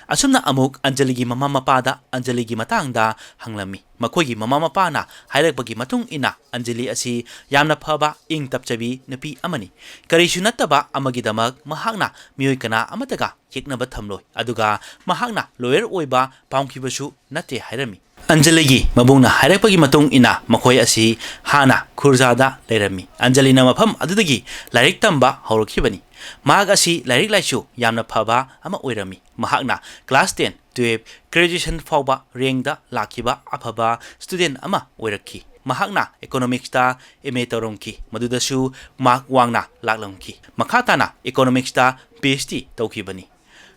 ꯑꯁꯨꯝꯅ ꯑꯃꯨꯛ ꯑꯟꯖꯂꯤꯒꯤ ꯃꯃꯥ ꯃꯄꯥꯗ ꯑꯟꯖꯂꯤꯒꯤ ꯃꯇꯥꯡꯗ ꯍꯪꯂꯝꯃꯤ꯫ ꯃꯈꯣꯏꯒꯤ ꯃꯃꯥ ꯃꯄꯥꯅ ꯍꯥꯏꯔꯛꯄꯒꯤ ꯃꯇꯨꯡ ꯏꯟꯅ ꯑꯟꯖꯂꯤ ꯑꯁꯤ ꯌꯥꯝꯅ ꯐꯕ, ꯏꯪ ꯇꯞꯆꯕꯤ ꯅꯨꯄꯤ ꯑꯃꯅꯤ꯫ ꯀꯔꯤꯁꯨ ꯅꯠꯇꯕ ꯑꯃꯒꯤꯗꯃꯛ ꯃꯍꯥꯛꯅ ꯃꯤꯑꯣꯏ ꯀꯅꯥ ꯑꯃꯠꯇꯒ ꯌꯦꯛꯅꯕ ꯊꯝꯂꯣꯏ꯫ ꯑꯗꯨꯒ ꯃꯍꯥꯛꯅ lawyer ꯑꯣꯏꯕ ꯄꯥꯝꯈꯤꯕꯁꯨ ꯅꯠꯇꯦ ꯍꯥꯏꯔꯝꯃꯤ꯫ ꯑꯟꯖꯂꯤꯒꯤ ꯃꯕꯨꯡꯅ ꯍꯥꯏꯔꯛꯄꯒꯤ ꯃꯇꯨꯡ ꯏꯟꯅ ꯃꯈꯣꯏ ꯑꯁꯤ ꯍꯥꯟꯅ ꯈꯨꯔꯖꯥꯗ ꯂꯩꯔꯝꯃꯤ꯫ ꯑꯟꯖꯂꯤꯅ ꯃꯐꯝ ꯑꯗꯨꯗꯒꯤ ꯂꯥꯏꯔꯤꯛ ꯇꯝꯕ ꯍꯧꯔꯛꯈꯤꯕꯅꯤ꯫ ꯃꯍꯥꯛ ꯑꯁꯤ ꯂꯥꯏꯔꯤꯛ ꯂꯥꯏꯁꯨ ꯌꯥꯝꯅ ꯐꯕ ꯑꯃ ꯑꯣꯏꯔꯝꯃꯤ꯫ ꯃꯍꯥꯛꯅ class ten, twelve, graduation ꯐꯥꯎꯕ rankꯗ ꯂꯥꯛꯈꯤꯕ ꯑꯐꯕ student ꯑꯃ ꯑꯣꯏꯔꯛꯈꯤ꯫ ꯃꯍꯥꯛꯅ economicsꯇ M A ꯇꯧꯔꯝꯈꯤ, ꯃꯗꯨꯗꯁꯨ mark ꯋꯥꯡꯅ ꯂꯥꯛꯂꯝꯈꯤ꯫ ꯃꯈꯥ ꯇꯥꯅ economicsꯇ P H D ꯇꯧꯈꯤꯕꯅꯤ꯫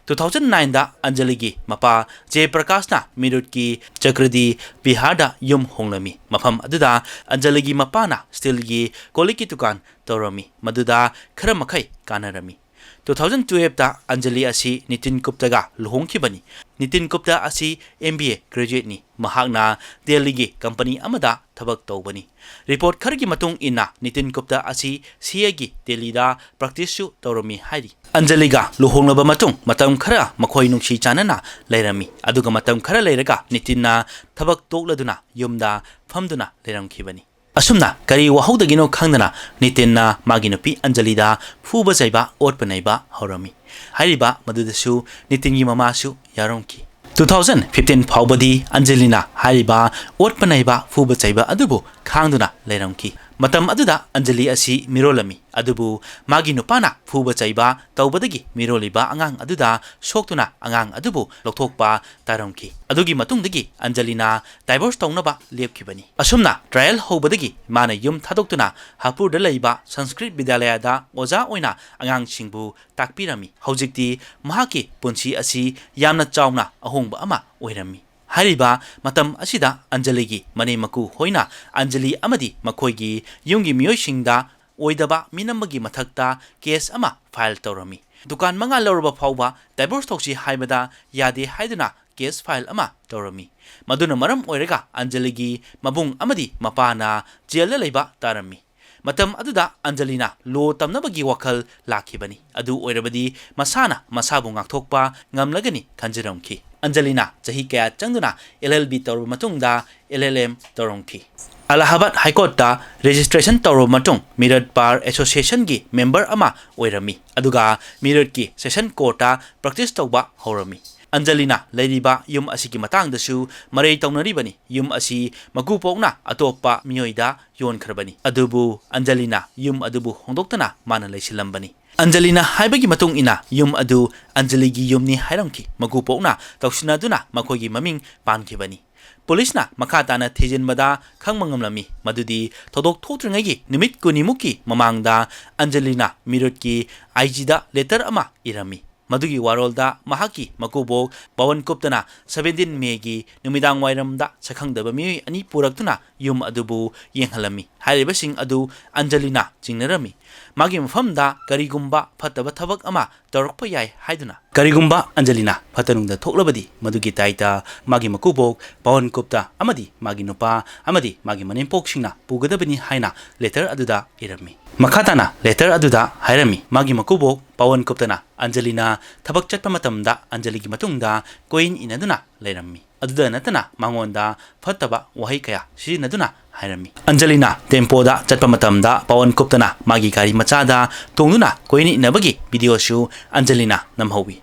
Two thousand nineꯗ ꯑꯟꯖꯂꯤꯒꯤ ꯃꯄꯥ ꯖꯦ ꯄ꯭ꯔꯀꯥꯁꯅ ꯃꯤꯔꯨꯠꯀꯤ ꯆꯀ꯭ꯔꯗꯤ ꯕꯤꯍꯥꯔꯗ ꯌꯨꯝ ꯍꯣꯡꯂꯝꯃꯤ꯫ ꯃꯐꯝ ꯑꯗꯨꯗ ꯑꯟꯖꯂꯤꯒꯤ ꯃꯄꯥꯅ steelꯒꯤ ꯀꯣꯜꯂꯤꯛꯀꯤ ꯗꯨꯀꯥꯟ ꯇꯧꯔꯝꯃꯤ, ꯃꯗꯨꯗ ꯈꯔ ꯃꯈꯩ ꯀꯥꯟꯅꯔꯝꯃꯤ꯫ Two thousand twelveꯇ ꯑꯟꯖꯂꯤ ꯑꯁꯤ ꯅꯤꯇꯤꯟ ꯒꯨꯞꯇꯒ ꯂꯨꯍꯣꯡꯈꯤꯕꯅꯤ꯫ ꯅꯤꯇꯤꯟ ꯒꯨꯞꯇ ꯑꯁꯤ M B A graduateꯅꯤ꯫ ꯃꯍꯥꯛꯅ ꯗꯦꯜꯂꯤꯒꯤ company ꯑꯃꯗ ꯊꯕꯛ ꯇꯧꯕꯅꯤ꯫ Report ꯈꯔꯒꯤ ꯃꯇꯨꯡ ꯏꯟꯅ ꯅꯤꯇꯤꯟ ꯒꯨꯞꯇ ꯑꯁꯤ C Aꯒꯤ ꯗꯦꯜꯂꯤꯗ practiceꯁꯨ ꯇꯧꯔꯝꯃꯤ ꯍꯥꯏꯔꯤ꯫ ꯑꯟꯖꯂꯤꯒ ꯂꯨꯍꯣꯡꯂꯕ ꯃꯇꯨꯡ ꯃꯇꯝ ꯈꯔ ꯃꯈꯣꯏ ꯅꯨꯡꯁꯤ ꯆꯥꯟꯅꯅ ꯂꯩꯔꯝꯃꯤ꯫ ꯑꯗꯨꯒ ꯃꯇꯝ ꯈꯔ ꯂꯩꯔꯒ ꯅꯤꯇꯤꯟꯅ ꯊꯕꯛ ꯇꯣꯛꯂꯗꯨꯅ ꯌꯨꯝꯗ ꯐꯝꯗꯨꯅ ꯂꯩꯔꯝꯈꯤꯕꯅꯤ꯫ ꯑꯁꯨꯝꯅ ꯀꯔꯤ ꯋꯥꯍꯧꯗꯒꯤꯅꯣ ꯈꯪꯗꯅ ꯅꯤꯇꯤꯟꯅ ꯃꯥꯒꯤ ꯅꯨꯄꯤ ꯑꯟꯖꯂꯤꯗ ꯐꯨꯕ ꯆꯩꯕ, ꯑꯣꯠꯄ ꯅꯩꯕ ꯍꯧꯔꯝꯃꯤ꯫ ꯍꯥꯏꯔꯤꯕ ꯃꯗꯨꯗꯁꯨ ꯅꯤꯇꯤꯟꯒꯤ ꯃꯃꯥꯁꯨ ꯌꯥꯎꯔꯝꯈꯤ꯫ Two thousand fifteen ꯐꯥꯎꯕꯗꯤ ꯑꯟꯖꯂꯤꯅ ꯍꯥꯏꯔꯤꯕ ꯑꯣꯠꯄ ꯅꯩꯕ, ꯐꯨꯕ ꯆꯩꯕ ꯑꯗꯨꯕꯨ ꯈꯥꯡꯗꯨꯅ ꯂꯩꯔꯝꯈꯤ꯫ ꯃꯇꯝ ꯑꯗꯨꯗ ꯑꯟꯖꯂꯤ ꯑꯁꯤ ꯃꯤꯔꯣꯜꯂꯝꯃꯤ, ꯑꯗꯨꯕꯨ ꯃꯥꯒꯤ ꯅꯨꯄꯥꯅ ꯐꯨꯕ ꯆꯩꯕ ꯇꯧꯕꯗꯒꯤ ꯃꯤꯔꯣꯜꯂꯤꯕ ꯑꯉꯥꯡ ꯑꯗꯨꯗ ꯁꯣꯛꯇꯨꯅ ꯑꯉꯥꯡ ꯑꯗꯨꯕꯨ ꯂꯧꯊꯣꯛꯄ ꯇꯥꯔꯝꯈꯤ꯫ ꯑꯗꯨꯒꯤ ꯃꯇꯨꯡꯗꯒꯤ ꯑꯟꯖꯂꯤꯅ divorce ꯇꯧꯅꯕ ꯂꯦꯞꯈꯤꯕꯅꯤ꯫ ꯑꯁꯨꯝꯅ trial ꯍꯧꯕꯗꯒꯤ ꯃꯥꯅ ꯌꯨꯝ ꯊꯥꯗꯣꯛꯇꯨꯅ ꯍꯥꯄꯨꯔꯗ ꯂꯩꯕ ꯁꯪꯁꯀ꯭ꯔꯤꯠ ꯕꯤꯗ꯭ꯌꯥꯂꯌꯥꯗ ꯑꯣꯖꯥ ꯑꯣꯏꯅ ꯑꯉꯥꯡꯁꯤꯡꯕꯨ ꯇꯥꯛꯄꯤꯔꯝꯃꯤ꯫ ꯍꯧꯖꯤꯛꯇꯤ ꯃꯍꯥꯛꯀꯤ ꯄꯨꯟꯁꯤ ꯑꯁꯤ ꯌꯥꯝꯅ ꯆꯥꯎꯅ ꯑꯍꯣꯡꯕ ꯑꯃ ꯑꯣꯏꯔꯝꯃꯤ꯫ ꯍꯥꯏꯔꯤꯕ ꯃꯇꯝ ꯑꯁꯤꯗ ꯑꯟꯖꯂꯤꯒꯤ ꯃꯅꯦꯝ ꯃꯀꯨ ꯍꯣꯏꯅ ꯑꯟꯖꯂꯤ ꯑꯃꯗꯤ ꯃꯈꯣꯏꯒꯤ ꯌꯨꯝꯒꯤ ꯃꯤꯑꯣꯏꯁꯤꯡꯗ ꯑꯣꯏꯗꯕ ꯃꯤꯅꯝꯕꯒꯤ ꯃꯊꯛꯇ case ꯑꯃ file ꯇꯧꯔꯝꯃꯤ꯫ ꯗꯨꯀꯥꯟ ꯃꯉꯥ ꯂꯧꯔꯕ ꯐꯥꯎꯕ divorce ꯇꯧꯁꯤ ꯍꯥꯏꯕꯗ ꯌꯥꯗꯦ ꯍꯥꯏꯗꯨꯅ case file ꯑꯃ ꯇꯧꯔꯝꯃꯤ꯫ ꯃꯗꯨꯅ ꯃꯔꯝ ꯑꯣꯏꯔꯒ ꯑꯟꯖꯂꯤꯒꯤ ꯃꯕꯨꯡ ꯑꯃꯗꯤ ꯃꯄꯥꯅ ꯖꯦꯜꯗ ꯂꯩꯕ ꯇꯥꯔꯝꯃꯤ꯫ ꯃꯇꯝ ꯑꯗꯨꯗ ꯑꯟꯖꯂꯤꯅ law ꯇꯝꯅꯕꯒꯤ ꯋꯥꯈꯜ ꯂꯥꯛꯈꯤꯕꯅꯤ꯫ ꯑꯗꯨ ꯑꯣꯏꯔꯕꯗꯤ ꯃꯁꯥꯅ ꯃꯁꯥꯕꯨ ꯉꯥꯛꯊꯣꯛꯄ ꯉꯝꯂꯒꯅꯤ ꯈꯟꯖꯔꯝꯈꯤ꯫ ꯑꯟꯖꯂꯤꯅ ꯆꯍꯤ ꯀꯌꯥ ꯆꯪꯗꯨꯅ L L B ꯇꯧꯔꯕ ꯃꯇꯨꯡꯗ L L M ꯇꯧꯔꯝꯈꯤ꯫ ꯑꯂꯥꯍꯥꯕꯥꯗ High Courtꯇ registration ꯇꯧꯔꯕ ꯃꯇꯨꯡ ꯃꯤꯔꯠ bar associationꯒꯤ member ꯑꯃ ꯑꯣꯏꯔꯝꯃꯤ, ꯑꯗꯨꯒ ꯃꯤꯔꯠꯀꯤ session courtꯇ practice ꯇꯧꯕ ꯍꯧꯔꯝꯃꯤ꯫ ꯑꯟꯖꯂꯤꯅ ꯂꯩꯔꯤꯕ ꯌꯨꯝ ꯑꯁꯤꯒꯤ ꯃꯇꯥꯡꯗꯁꯨ ꯃꯔꯩ ꯇꯧꯅꯔꯤꯕꯅꯤ꯫ ꯌꯨꯝ ꯑꯁꯤ ꯃꯀꯨꯕꯣꯛꯅ ꯑꯇꯣꯞꯄ ꯃꯤꯑꯣꯏꯗ ꯌꯣꯟꯈ꯭ꯔꯕꯅꯤ꯫ ꯑꯗꯨꯕꯨ ꯑꯟꯖꯂꯤꯅ ꯌꯨꯝ ꯑꯗꯨꯕꯨ ꯍꯣꯡꯗꯣꯛꯇꯅ ꯃꯥꯅ ꯂꯩꯁꯤꯜꯂꯝꯕꯅꯤ꯫ ꯑꯟꯖꯂꯤꯅ ꯍꯥꯏꯕꯒꯤ ꯃꯇꯨꯡ ꯏꯟꯅ ꯌꯨꯝ ꯑꯗꯨ ꯑꯟꯖꯂꯤꯒꯤ ꯌꯨꯝꯅꯤ ꯍꯥꯏꯔꯝꯈꯤ꯫ ꯃꯀꯨꯕꯣꯛꯅ ꯇꯧꯁꯤꯟꯅꯗꯨꯅ ꯃꯈꯣꯏꯒꯤ ꯃꯃꯤꯡ ꯄꯥꯟꯈꯤꯕꯅꯤ꯫ ꯄꯨꯂꯤꯁꯅ ꯃꯈꯥ ꯇꯥꯅ ꯊꯤꯖꯤꯟꯕꯗ ꯈꯪꯕ ꯉꯝꯂꯝꯃꯤ ꯃꯗꯨꯗꯤ ꯊꯧꯗꯣꯛ ꯊꯣꯛꯇ꯭ꯔꯤꯉꯩꯒꯤ ꯅꯨꯃꯤꯠ ꯀꯨꯟꯅꯤꯃꯨꯛꯀꯤ ꯃꯃꯥꯡꯗ ꯑꯟꯖꯂꯤꯅ ꯃꯤꯔꯨꯠꯀꯤ I Gꯗ letter ꯑꯃ ꯏꯔꯝꯃꯤ꯫ ꯃꯗꯨꯒꯤ ꯋꯥꯔꯣꯜꯗ ꯃꯍꯥꯛꯀꯤ ꯃꯀꯨꯕꯣꯛ ꯄꯋꯟ ꯒꯨꯞꯇꯅ seventeen Mayꯒꯤ ꯅꯨꯃꯤꯗꯥꯡ ꯋꯥꯏꯔꯝꯗ ꯁꯛꯈꯪꯗꯕ ꯃꯤꯑꯣꯏ ꯑꯅꯤ ꯄꯨꯔꯛꯇꯨꯅ ꯌꯨꯝ ꯑꯗꯨꯕꯨ ꯌꯦꯡꯍꯜꯂꯝꯃꯤ꯫ ꯍꯥꯏꯔꯤꯕꯁꯤꯡ ꯑꯗꯨ ꯑꯟꯖꯂꯤꯅ ꯆꯤꯡꯅꯔꯝꯃꯤ꯫ ꯃꯥꯒꯤ ꯃꯐꯝꯗ ꯀꯔꯤꯒꯨꯝꯕ ꯐꯠꯇꯕ ꯊꯕꯛ ꯑꯃ ꯇꯧꯔꯛꯄ ꯌꯥꯏ ꯍꯥꯏꯗꯨꯅ꯫ ꯀꯔꯤꯒꯨꯝꯕ ꯑꯟꯖꯂꯤꯅ ꯐꯠꯇ ꯅꯨꯡꯗ ꯊꯣꯛꯂꯕꯗꯤ ꯃꯗꯨꯒꯤ ꯗꯥꯏꯇ ꯃꯥꯒꯤ ꯃꯀꯨꯕꯣꯛ ꯄꯋꯟ ꯒꯨꯞꯇ ꯑꯃꯗꯤ ꯃꯥꯒꯤ ꯅꯨꯄꯥ ꯑꯃꯗꯤ ꯃꯥꯒꯤ ꯃꯅꯦꯝꯄꯣꯛꯁꯤꯡꯅ ꯄꯨꯒꯗꯕꯅꯤ ꯍꯥꯏꯅ letter ꯑꯗꯨꯗ ꯏꯔꯝꯃꯤ꯫ ꯃꯈꯥ ꯇꯥꯅ letter ꯑꯗꯨꯗ ꯍꯥꯏꯔꯝꯃꯤ, ꯃꯥꯒꯤ ꯃꯀꯨꯕꯣꯛ ꯄꯋꯟ ꯒꯨꯞꯇꯅ ꯑꯟꯖꯂꯤꯅ ꯊꯕꯛ ꯆꯠꯄ ꯃꯇꯝꯗ ꯑꯟꯖꯂꯤꯒꯤ ꯃꯇꯨꯡꯗ ꯀꯣꯏꯏꯟ ꯏꯟꯅꯗꯨꯅ ꯂꯩꯔꯝꯃꯤ꯫ ꯑꯗꯨꯗ ꯅꯠꯇꯅ ꯃꯉꯣꯟꯗ ꯐꯠꯇꯕ ꯋꯥꯍꯩ ꯀꯌꯥ ꯁꯤꯖꯤꯟꯅꯗꯨꯅ ꯍꯥꯏꯔꯝꯃꯤ꯫ ꯑꯟꯖꯂꯤꯅ ꯇꯦꯝꯄꯣꯗ ꯆꯠꯄ ꯃꯇꯝꯗ ꯄꯋꯟ ꯒꯨꯞꯇꯅ ꯃꯥꯒꯤ ꯒꯥꯔꯤ ꯃꯆꯥꯗ ꯇꯣꯡꯗꯨꯅ ꯀꯣꯏꯏꯟ ꯏꯟꯅꯕꯒꯤ videoꯁꯨ ꯑꯟꯖꯂꯤꯅ ꯅꯝꯍꯧꯋꯤ꯫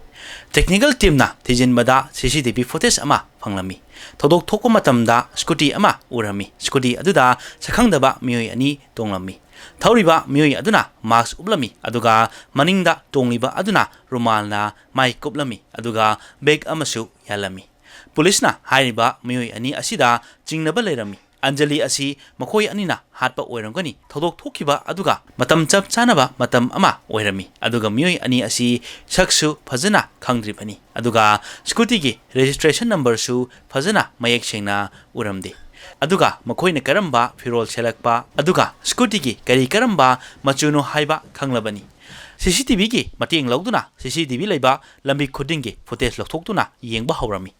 Technical teamꯅ ꯊꯤꯖꯤꯟꯕꯗ C C T V footage ꯑꯃ ꯐꯪꯂꯝꯃꯤ꯫ ꯊꯧꯗꯣꯛ ꯊꯣꯛꯄ ꯃꯇꯝꯗ scooty ꯑꯃ ꯎꯔꯝꯃꯤ꯫ Scooty ꯑꯗꯨꯗ ꯁꯛꯈꯪꯗꯕ ꯃꯤꯑꯣꯏ ꯑꯅꯤ ꯇꯣꯡꯂꯝꯃꯤ꯫ ꯊꯧꯔꯤꯕ ꯃꯤꯑꯣꯏ ꯑꯗꯨꯅ mask ꯎꯞꯂꯝꯃꯤ, ꯑꯗꯨꯒ ꯃꯅꯤꯡꯗ ꯇꯣꯡꯂꯤꯕ ꯑꯗꯨꯅ ꯔꯨꯃꯥꯜꯅ ꯃꯥꯏ ꯀꯨꯞꯂꯝꯃꯤ, ꯑꯗꯨꯒ bag ꯑꯃꯁꯨ ꯌꯥꯜꯂꯝꯃꯤ꯫ ꯄꯨꯂꯤꯁꯅ ꯍꯥꯏꯔꯤꯕ ꯃꯤꯑꯣꯏ ꯑꯅꯤ ꯑꯁꯤꯗ ꯆꯤꯡꯅꯕ ꯂꯩꯔꯝꯃꯤ꯫ ꯑꯟꯖꯂꯤ ꯑꯁꯤ ꯃꯈꯣꯏ ꯑꯅꯤꯅ ꯍꯥꯠꯄ ꯑꯣꯏꯔꯝꯒꯅꯤ꯫ ꯊꯧꯗꯣꯛ ꯊꯣꯛꯈꯤꯕ ꯑꯗꯨꯒ ꯃꯇꯝ ꯆꯞ ꯆꯥꯅꯕ ꯃꯇꯝ ꯑꯃ ꯑꯣꯏꯔꯝꯃꯤ, ꯑꯗꯨꯒ ꯃꯤꯑꯣꯏ ꯑꯅꯤ ꯑꯁꯤ ꯁꯛꯁꯨ ꯐꯖꯅ ꯈꯪꯗ꯭ꯔꯤꯕꯅꯤ, ꯑꯗꯨꯒ scootyꯒꯤ registration numberꯁꯨ ꯐꯖꯅ ꯃꯌꯦꯛ ꯁꯦꯡꯅ ꯎꯔꯝꯗꯦ꯫ ꯑꯗꯨꯒ ꯃꯈꯣꯏꯅ ꯀꯔꯝꯕ ꯐꯤꯔꯣꯜ ꯁꯦꯠꯂꯛꯄ, ꯑꯗꯨꯒ scootyꯒꯤ ꯀꯔꯤ ꯀꯔꯝꯕ ꯃꯆꯨꯅꯣ ꯍꯥꯏꯕ ꯈꯪꯂꯕꯅꯤ꯫ C C T Vꯒꯤ ꯃꯇꯦꯡ ꯂꯧꯗꯨꯅ C C T V ꯂꯩꯕ ꯂꯝꯕꯤ ꯈꯨꯗꯤꯡꯒꯤ footage ꯂꯧꯊꯣꯛꯇꯨꯅ ꯌꯦꯡꯕ ꯍꯧꯔꯝꯃꯤ꯫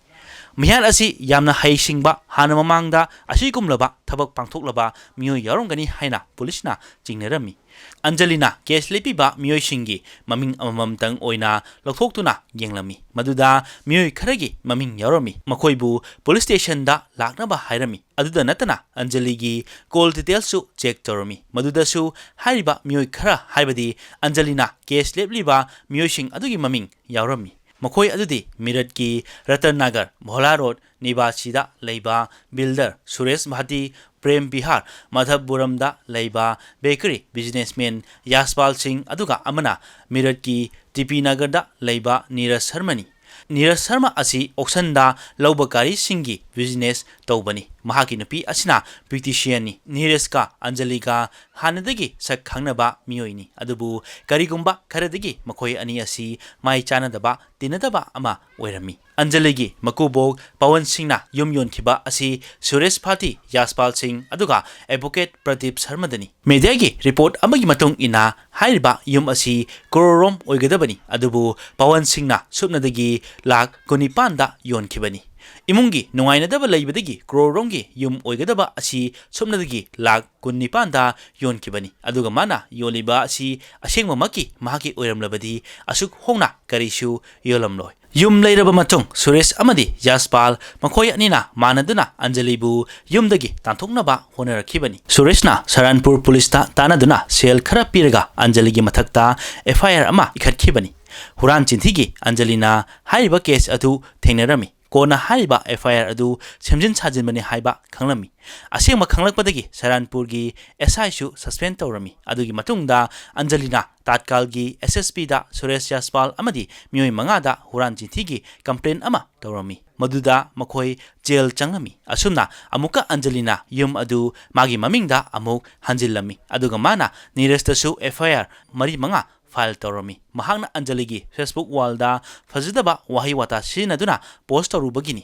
ꯃꯤꯍꯥꯠ ꯑꯁꯤ ꯌꯥꯝꯅ ꯍꯩꯁꯤꯡꯕ, ꯍꯥꯟꯅ ꯃꯃꯥꯡꯗ ꯑꯁꯤꯒꯨꯝꯂꯕ ꯊꯕꯛ ꯄꯥꯡꯊꯣꯛꯂꯕ ꯃꯤꯑꯣꯏ ꯌꯥꯎꯔꯝꯒꯅꯤ ꯍꯥꯏꯅ ꯄꯨꯂꯤꯁꯅ ꯆꯤꯡꯅꯔꯝꯃꯤ꯫ ꯑꯟꯖꯂꯤꯅ case ꯂꯦꯞꯄꯤꯕ ꯃꯤꯑꯣꯏꯁꯤꯡꯒꯤ ꯃꯃꯤꯡ ꯑꯃꯃꯝꯇꯪ ꯑꯣꯏꯅ ꯂꯧꯊꯣꯛꯇꯨꯅ ꯌꯦꯡꯂꯝꯃꯤ, ꯃꯗꯨꯗ ꯃꯤꯑꯣꯏ ꯈꯔꯒꯤ ꯃꯃꯤꯡ ꯌꯥꯎꯔꯝꯃꯤ꯫ ꯃꯈꯣꯏꯕꯨ police stationꯗ ꯂꯥꯛꯅꯕ ꯍꯥꯏꯔꯝꯃꯤ꯫ ꯑꯗꯨꯗ ꯅꯠꯇꯅ ꯑꯟꯖꯂꯤꯒꯤ call detailsꯁꯨ check ꯇꯧꯔꯝꯃꯤ, ꯃꯗꯨꯗꯁꯨ ꯍꯥꯏꯔꯤꯕ ꯃꯤꯑꯣꯏ ꯈꯔ, ꯍꯥꯏꯕꯗꯤ ꯑꯟꯖꯂꯤꯅ case ꯂꯦꯞꯂꯤꯕ ꯃꯤꯑꯣꯏꯁꯤꯡ ꯑꯗꯨꯒꯤ ꯃꯃꯤꯡ ꯌꯥꯎꯔꯝꯃꯤ꯫ ꯃꯈꯣꯏ ꯑꯗꯨꯗꯤ ꯃꯤꯔꯠꯀꯤ ꯔꯇꯟ ꯅꯒꯔ ꯚꯣꯂꯥ ꯔꯣꯗ ꯅꯤꯕꯥꯁꯤꯗ ꯂꯩꯕ builder ꯁꯨꯔꯦꯁ ꯚꯥꯇꯤ, ꯄ꯭ꯔꯦꯝ ꯕꯤꯍꯥꯔ ꯃꯥꯙꯕꯄꯨꯔꯝꯗ ꯂꯩꯕ bakery businessman ꯌꯥꯁꯄꯥꯜ ꯁꯤꯡ, ꯑꯗꯨꯒ ꯑꯃꯅ ꯃꯤꯔꯠꯀꯤ ꯇꯤ ꯄꯤ ꯅꯒꯔꯗ ꯂꯩꯕ ꯅꯤꯔꯖ ꯁꯔꯃꯅꯤ꯫ ꯅꯤꯔꯖ ꯁꯔꯃ ꯑꯁꯤ auctionꯗ ꯂꯧꯕ ꯒꯥꯔꯤꯁꯤꯡꯒꯤ business ꯇꯧꯕꯅꯤ꯫ ꯃꯍꯥꯛꯀꯤ ꯅꯨꯄꯤ ꯑꯁꯤꯅ beauticianꯅꯤ꯫ ꯅꯤꯔꯖꯀ ꯑꯟꯖꯂꯤꯒ ꯍꯥꯟꯅꯗꯒꯤ ꯁꯛ ꯈꯪꯅꯕ ꯃꯤꯑꯣꯏꯅꯤ, ꯑꯗꯨꯕꯨ ꯀꯔꯤꯒꯨꯝꯕ ꯈꯔꯗꯒꯤ ꯃꯈꯣꯏ ꯑꯅꯤ ꯑꯁꯤ ꯃꯥꯏ ꯆꯥꯟꯅꯗꯕ, ꯇꯤꯟꯅꯗꯕ ꯑꯃ ꯑꯣꯏꯔꯝꯃꯤ꯫ ꯑꯟꯖꯂꯤꯒꯤ ꯃꯀꯨꯕꯣꯛ ꯄꯋꯟ ꯁꯤꯡꯅ ꯌꯨꯝ ꯌꯣꯟꯈꯤꯕ ꯑꯁꯤ ꯁꯨꯔꯦꯁ ꯚꯥꯇꯤ, ꯌꯥꯁꯄꯥꯜ ꯁꯤꯡ, ꯑꯗꯨꯒ advocate ꯄ꯭ꯔꯗꯤꯞ ꯁꯔꯃꯗꯅꯤ꯫ Mediaꯒꯤ report ꯑꯃꯒꯤ ꯃꯇꯨꯡ ꯏꯟꯅ, ꯍꯥꯏꯔꯤꯕ ꯌꯨꯝ ꯑꯁꯤ ꯀ꯭ꯔꯣꯔ ꯔꯣꯝ ꯑꯣꯏꯒꯗꯕꯅꯤ, ꯑꯗꯨꯕꯨ ꯄꯋꯟ ꯁꯤꯡꯅ ꯁꯨꯞꯅꯗꯒꯤ ꯂꯥꯈ ꯀꯨꯟꯅꯤꯄꯥꯟꯗ ꯌꯣꯟꯈꯤꯕꯅꯤ꯫ ꯏꯃꯨꯡꯒꯤ ꯅꯨꯡꯉꯥꯏꯅꯗꯕ ꯂꯩꯕꯗꯒꯤ ꯀ꯭ꯔꯣꯔ ꯔꯣꯝꯒꯤ ꯌꯨꯝ ꯑꯣꯏꯒꯗꯕ ꯑꯁꯤ ꯁꯨꯞꯅꯗꯒꯤ ꯂꯥꯈ ꯀꯨꯟꯅꯤꯄꯥꯟꯗ ꯌꯣꯟꯈꯤꯕꯅꯤ, ꯑꯗꯨꯒ ꯃꯥꯅ ꯌꯣꯜꯂꯤꯕ ꯑꯁꯤ ꯑꯁꯦꯡꯕꯃꯛꯀꯤ ꯃꯍꯥꯛꯀꯤ ꯑꯣꯏꯔꯝꯂꯕꯗꯤ ꯑꯁꯨꯛ ꯍꯣꯡꯅ ꯀꯔꯤꯁꯨ ꯌꯣꯜꯂꯝꯂꯣꯏ꯫ ꯌꯨꯝ ꯂꯩꯔꯕ ꯃꯇꯨꯡ ꯁꯨꯔꯦꯁ ꯑꯃꯗꯤ ꯌꯥꯁꯄꯥꯜ ꯃꯈꯣꯏ ꯑꯅꯤꯅ ꯃꯥꯟꯅꯗꯨꯅ ꯑꯟꯖꯂꯤꯕꯨ ꯌꯨꯝꯗꯒꯤ ꯇꯥꯟꯊꯣꯛꯅꯕ ꯍꯣꯠꯅꯔꯛꯈꯤꯕꯅꯤ꯫ ꯁꯨꯔꯦꯁꯅ ꯁꯔꯥꯟꯄꯨꯔ ꯄꯨꯂꯤꯁꯇ ꯇꯥꯟꯅꯗꯨꯅ ꯁꯦꯜ ꯈꯔ ꯄꯤꯔꯒ ꯑꯟꯖꯂꯤꯒꯤ ꯃꯊꯛꯇ F I R ꯑꯃ ꯏꯈꯠꯈꯤꯕꯅꯤ꯫ ꯍꯨꯔꯥꯟ ꯆꯤꯟꯊꯤꯒꯤ ꯑꯟꯖꯂꯤꯅ ꯍꯥꯏꯔꯤꯕ ꯀꯦꯁ ꯑꯗꯨ ꯊꯦꯡꯅꯔꯝꯃꯤ꯫ ꯀꯣꯟꯅ ꯍꯥꯏꯔꯤꯕ ꯑꯦꯐ ꯑꯥꯏ ꯑꯥꯔ ꯑꯗꯨ ꯁꯦꯝꯖꯤꯟ ꯁꯥꯖꯤꯟꯕꯅꯤ ꯍꯥꯏꯕ ꯈꯪꯂꯝꯃꯤ꯫ ꯑꯁꯦꯡꯕ ꯈꯪꯂꯛꯄꯗꯒꯤ ꯁꯔꯥꯟꯄꯨꯔꯒꯤ ꯑꯦꯁ ꯑꯥꯏꯁꯨ ꯁꯁꯄꯦꯟ ꯇꯧꯔꯝꯃꯤ꯫ ꯑꯗꯨꯒꯤ ꯃꯇꯨꯡꯗ ꯑꯟꯖꯂꯤꯅ ꯇꯥꯠꯀꯥꯜꯒꯤ ꯑꯦꯁ ꯑꯦꯁ ꯄꯤꯗ ꯁꯨꯔꯦꯁ ꯌꯥꯁꯄꯥꯜ ꯑꯃꯗꯤ ꯃꯤꯑꯣꯏ ꯃꯉꯥꯗ ꯍꯨꯔꯥꯟ ꯆꯤꯟꯊꯤꯒꯤ ꯀꯝꯄ꯭ꯂꯦꯟ ꯑꯃ ꯇꯧꯔꯝꯃꯤ꯫ ꯃꯗꯨꯗ ꯃꯈꯣꯏ ꯖꯦꯜ ꯆꯪꯂꯝꯃꯤ꯫ ꯑꯁꯨꯝꯅ ꯑꯃꯨꯛꯀ ꯑꯟꯖꯂꯤꯅ ꯌꯨꯝ ꯑꯗꯨ ꯃꯥꯒꯤ ꯃꯃꯤꯡꯗ ꯑꯃꯨꯛ ꯍꯟꯖꯤꯜꯂꯝꯃꯤ꯫ ꯑꯗꯨꯒ ꯃꯥꯅ ꯅꯤꯔꯖꯇꯁꯨ ꯑꯦꯐ ꯑꯥꯏ ꯑꯥꯔ ꯃꯔꯤ ꯃꯉꯥ ꯐꯥꯏꯜ ꯇꯧꯔꯝꯃꯤ꯫ ꯃꯍꯥꯛꯅ ꯑꯟꯖꯂꯤꯒꯤ ꯐꯦꯁꯕꯨꯛ ꯋꯥꯜꯗ ꯐꯖꯗꯕ ꯋꯥꯍꯩ ꯋꯥꯇꯥ ꯁꯤꯖꯤꯟꯅꯗꯨꯅ ꯄꯣꯁ ꯇꯧꯔꯨꯕꯒꯤꯅꯤ꯫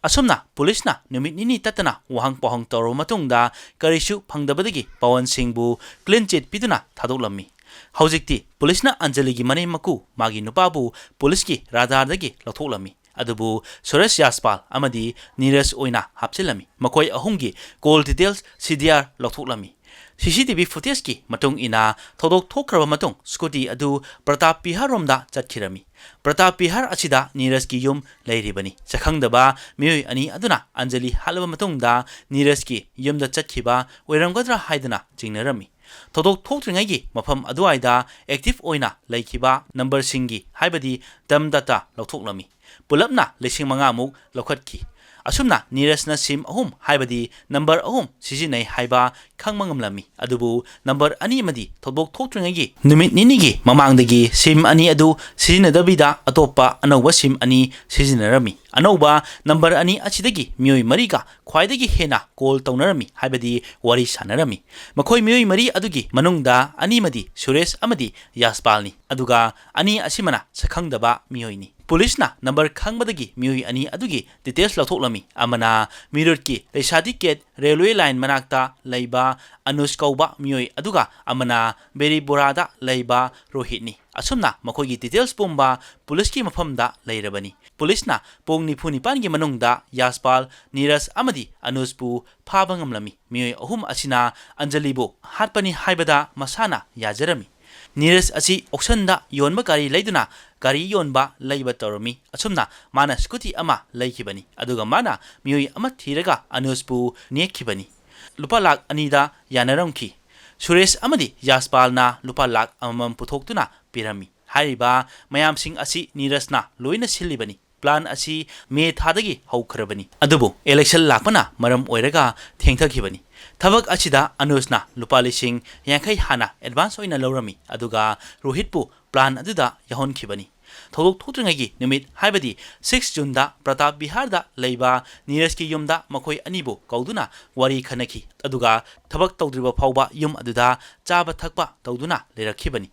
ꯑꯁꯨꯝꯅ ꯄꯨꯂꯤꯁꯅ ꯅꯨꯃꯤꯠ ꯅꯤꯅꯤ ꯇꯠꯇꯅ ꯋꯥꯍꯪ ꯄꯥꯎꯍꯪ ꯇꯧꯔꯕ ꯃꯇꯨꯡꯗ ꯀꯔꯤꯁꯨ ꯐꯪꯗꯕꯗꯒꯤ ꯄꯋꯟ ꯁꯤꯡꯕꯨ ꯀ꯭ꯂꯤꯟ ꯆꯤꯠ ꯄꯤꯗꯨꯅ ꯊꯥꯗꯣꯛꯂꯝꯃꯤ꯫ ꯍꯧꯖꯤꯛꯇꯤ ꯄꯨꯂꯤꯁꯅ ꯑꯟꯖꯂꯤꯒꯤ ꯃꯅꯦꯝ ꯃꯀꯨ ꯃꯥꯒꯤ ꯅꯨꯄꯥꯕꯨ ꯄꯨꯂꯤꯁꯀꯤ ꯔꯥꯗꯥꯔꯗꯒꯤ ꯂꯧꯊꯣꯛꯂꯝꯃꯤ꯫ ꯑꯗꯨꯕꯨ ꯁꯨꯔꯦꯁ ꯌꯥꯁꯄꯥꯜ ꯑꯃꯗꯤ ꯅꯤꯔꯖ ꯑꯣꯏꯅ ꯍꯥꯞꯆꯤꯜꯂꯝꯃꯤ꯫ ꯃꯈꯣꯏ ꯑꯍꯨꯝꯒꯤ ꯀꯣꯜ ꯗꯤꯇꯦꯜꯁ ꯁꯤ ꯗꯤ ꯑꯥꯔ ꯂꯧꯊꯣꯛꯂꯝꯃꯤ꯫ ꯁꯤ ꯁꯤ ꯇꯤ ꯚꯤ ꯐꯨꯇꯦꯖꯀꯤ ꯃꯇꯨꯡ ꯏꯟꯅ ꯊꯧꯗꯣꯛ ꯊꯣꯛꯈ꯭ꯔꯕ ꯃꯇꯨꯡ ꯁ꯭ꯀꯨꯇꯤ ꯑꯗꯨ ꯄ꯭ꯔꯇꯥꯞ ꯕꯤꯍꯥꯔ ꯔꯣꯝꯗ ꯆꯠꯈꯤꯔꯝꯃꯤ꯫ ꯄ꯭ꯔꯇꯥꯞ ꯕꯤꯍꯥꯔ ꯑꯁꯤꯗ ꯅꯤꯔꯖꯀꯤ ꯌꯨꯝ ꯂꯩꯔꯤꯕꯅꯤ꯫ ꯁꯛꯈꯪꯗꯕ ꯃꯤꯑꯣꯏ ꯑꯅꯤ ꯑꯗꯨꯅ ꯑꯟꯖꯂꯤ ꯍꯥꯠꯂꯕ ꯃꯇꯨꯡꯗ ꯅꯤꯔꯖꯀꯤ ꯌꯨꯝꯗ ꯆꯠꯈꯤꯕ ꯑꯣꯏꯔꯝꯒꯗ꯭ꯔꯥ ꯍꯥꯏꯗꯨꯅ ꯆꯤꯡꯅꯔꯝꯃꯤ꯫ ꯊꯧꯗꯣꯛ ꯊꯣꯛꯇ꯭ꯔꯤꯉꯩꯒꯤ ꯃꯐꯝ ꯑꯗꯨꯋꯥꯏꯗ ꯑꯦꯛꯇꯤꯚ ꯑꯣꯏꯅ ꯂꯩꯈꯤꯕ ꯅꯝꯕꯔꯁꯤꯡꯒꯤ ꯍꯥꯏꯕꯗꯤ ꯗꯝ ꯗꯇꯥ ꯂꯧꯊꯣꯛꯂꯝꯃꯤ꯫ ꯄꯨꯂꯞꯅ ꯂꯤꯁꯤꯡ ꯃꯉꯥꯃꯨꯛ ꯂꯧꯈꯠꯈꯤ꯫ ꯑꯁꯨꯝꯅ ꯅꯤꯔꯖꯅ ꯁꯤꯝ ꯑꯍꯨꯝ ꯍꯥꯏꯕꯗꯤ ꯅꯝꯕꯔ ꯑꯍꯨꯝ ꯁꯤꯖꯤꯟꯅꯩ ꯍꯥꯏꯕ ꯈꯪꯕ ꯉꯝꯂꯝꯃꯤ꯫ ꯑꯗꯨꯕꯨ ꯅꯝꯕꯔ ꯑꯅꯤ ꯑꯃꯗꯤ ꯊꯧꯗꯣꯛ ꯊꯣꯛꯇ꯭ꯔꯤꯉꯩꯒꯤ ꯅꯨꯃꯤꯠ ꯅꯤꯅꯤꯒꯤ ꯃꯃꯥꯡꯗꯒꯤ ꯁꯤꯝ ꯑꯅꯤ ꯑꯗꯨ ꯁꯤꯖꯤꯟꯅꯗꯕꯤꯗ ꯑꯇꯣꯞꯄ ꯑꯅꯧꯕ ꯁꯤꯝ ꯑꯅꯤ ꯁꯤꯖꯤꯟꯅꯔꯝꯃꯤ꯫ ꯑꯅꯧꯕ ꯅꯝꯕꯔ ꯑꯅꯤ ꯑꯁꯤꯗꯒꯤ ꯃꯤꯑꯣꯏ ꯃꯔꯤꯒ ꯈ꯭ꯋꯥꯏꯗꯒꯤ ꯍꯦꯟꯅ ꯀꯣꯜ ꯇꯧꯅꯔꯝꯃꯤ ꯍꯥꯏꯕꯗꯤ ꯋꯥꯔꯤ ꯁꯥꯟꯅꯔꯝꯃꯤ꯫ ꯃꯈꯣꯏ ꯃꯤꯑꯣꯏ ꯃꯔꯤ ꯑꯗꯨꯒꯤ ꯃꯅꯨꯡꯗ ꯑꯅꯤꯃꯗꯤ ꯁꯨꯔꯦꯁ ꯑꯃꯗꯤ ꯌꯥꯁꯄꯥꯜꯅꯤ, ꯑꯗꯨꯒ ꯑꯅꯤ ꯑꯁꯤꯃꯅ ꯁꯛꯈꯪꯗꯕ ꯃꯤꯑꯣꯏꯅꯤ꯫ ꯄꯨꯂꯤꯁꯅ ꯅꯝꯕꯔ ꯈꯪꯕꯗꯒꯤ ꯃꯤꯑꯣꯏ ꯑꯅꯤ ꯑꯗꯨꯒꯤ ꯗꯤꯇꯦꯜꯁ ꯂꯧꯊꯣꯛꯂꯝꯃꯤ꯫ ꯑꯃꯅ ꯃꯤꯔꯨꯠꯀꯤ ꯂꯩꯁꯥꯗꯤ ꯀꯦꯠ ꯔꯦꯜꯋꯦ ꯂꯥꯏꯟ ꯃꯅꯥꯛꯇ ꯂꯩꯕ ꯑꯅꯨꯖ ꯀꯧꯕ ꯃꯤꯑꯣꯏ ꯑꯗꯨꯒ ꯑꯃꯅ ꯕꯦꯔꯤꯕꯣꯔꯥꯗ ꯂꯩꯕ ꯔꯣꯍꯤꯠꯅꯤ꯫ ꯑꯁꯨꯝꯅ ꯃꯈꯣꯏꯒꯤ ꯗꯤꯇꯦꯜꯁ ꯄꯨꯝꯕ ꯄꯨꯂꯤꯁꯀꯤ ꯃꯐꯝꯗ ꯂꯩꯔꯕꯅꯤ꯫ ꯄꯨꯂꯤꯁꯅ ꯄꯨꯡ ꯅꯤꯐꯨ ꯅꯤꯄꯥꯟꯒꯤ ꯃꯅꯨꯡꯗ ꯌꯥꯁꯄꯥꯜ, ꯅꯤꯔꯖ ꯑꯃꯗꯤ ꯑꯅꯨꯖꯄꯨ ꯐꯥꯕ ꯉꯝꯂꯝꯃꯤ꯫ ꯃꯤꯑꯣꯏ ꯑꯍꯨꯝ ꯑꯁꯤꯅ ꯑꯟꯖꯂꯤꯕꯨ ꯍꯥꯠꯄꯅꯤ ꯍꯥꯏꯕꯗ ꯃꯁꯥꯅ ꯌꯥꯖꯔꯝꯃꯤ꯫ ꯅꯤꯔꯖ ꯑꯁꯤ ꯑꯣꯛꯁꯟꯗ ꯌꯣꯟꯕ ꯒꯥꯔꯤ ꯂꯩꯗꯨꯅ ꯒꯥꯔꯤ ꯌꯣꯟꯕ ꯂꯩꯕ ꯇꯧꯔꯝꯃꯤ꯫ ꯑꯁꯨꯝꯅ ꯃꯥꯅ ꯁ꯭ꯀꯨꯇꯤ ꯑꯃ ꯂꯩꯈꯤꯕꯅꯤ, ꯑꯗꯨꯒ ꯃꯥꯅ ꯃꯤꯑꯣꯏ ꯑꯃ ꯊꯤꯔꯒ ꯑꯅꯨꯖꯄꯨ ꯅꯦꯛꯈꯤꯕꯅꯤ꯫ ꯂꯨꯄꯥ ꯂꯥꯈ ꯑꯅꯤꯗ ꯌꯥꯅꯔꯝꯈꯤ꯫ ꯁꯨꯔꯦꯁ ꯑꯃꯗꯤ ꯌꯥꯁꯄꯥꯜꯅ ꯂꯨꯄꯥ ꯂꯥꯈ ꯑꯃꯃꯝ ꯄꯨꯊꯣꯛꯇꯨꯅ ꯄꯤꯔꯝꯃꯤ꯫ ꯍꯥꯏꯔꯤꯕ ꯃꯌꯥꯝꯁꯤꯡ ꯑꯁꯤ ꯅꯤꯔꯖꯅ ꯂꯣꯏꯅ ꯁꯤꯜꯂꯤꯕꯅꯤ꯫ ꯄ꯭ꯂꯥꯟ ꯑꯁꯤ ꯃꯦ ꯊꯥꯗꯒꯤ ꯍꯧꯈ꯭ꯔꯕꯅꯤ, ꯑꯗꯨꯕꯨ ꯏꯂꯦꯛꯁꯟ ꯂꯥꯛꯄꯅ ꯃꯔꯝ ꯑꯣꯏꯔꯒ ꯊꯦꯡꯊꯈꯤꯕꯅꯤ꯫ ꯊꯕꯛ ꯑꯁꯤꯗ ꯑꯅꯨꯖꯅ ꯂꯨꯄꯥ ꯂꯤꯁꯤꯡ ꯌꯥꯡꯈꯩ ꯍꯥꯟꯅ ꯑꯦꯗꯚꯥꯟꯁ ꯑꯣꯏꯅ ꯂꯧꯔꯝꯃꯤ, ꯑꯗꯨꯒ ꯔꯣꯍꯤꯠꯄꯨ ꯄ꯭ꯂꯥꯟ ꯑꯗꯨꯗ ꯌꯥꯎꯍꯟꯈꯤꯕꯅꯤ꯫ ꯊꯧꯗꯣꯛ ꯊꯣꯛꯇ꯭ꯔꯤꯉꯩꯒꯤ ꯅꯨꯃꯤꯠ, ꯍꯥꯏꯕꯗꯤ ꯁꯤꯛꯁ ꯖꯨꯟꯗ ꯄ꯭ꯔꯇꯥꯞ ꯕꯤꯍꯥꯔꯗ ꯂꯩꯕ ꯅꯤꯔꯖꯀꯤ ꯌꯨꯝꯗ ꯃꯈꯣꯏ ꯑꯅꯤꯕꯨ ꯀꯧꯗꯨꯅ ꯋꯥꯔꯤ ꯈꯟꯅꯈꯤ, ꯑꯗꯨꯒ ꯊꯕꯛ ꯇꯧꯗ꯭ꯔꯤꯕ ꯐꯥꯎꯕ ꯌꯨꯝ ꯑꯗꯨꯗ ꯆꯥꯕ ꯊꯛꯄ ꯇꯧꯗꯨꯅ ꯂꯩꯔꯛꯈꯤꯕꯅꯤ꯫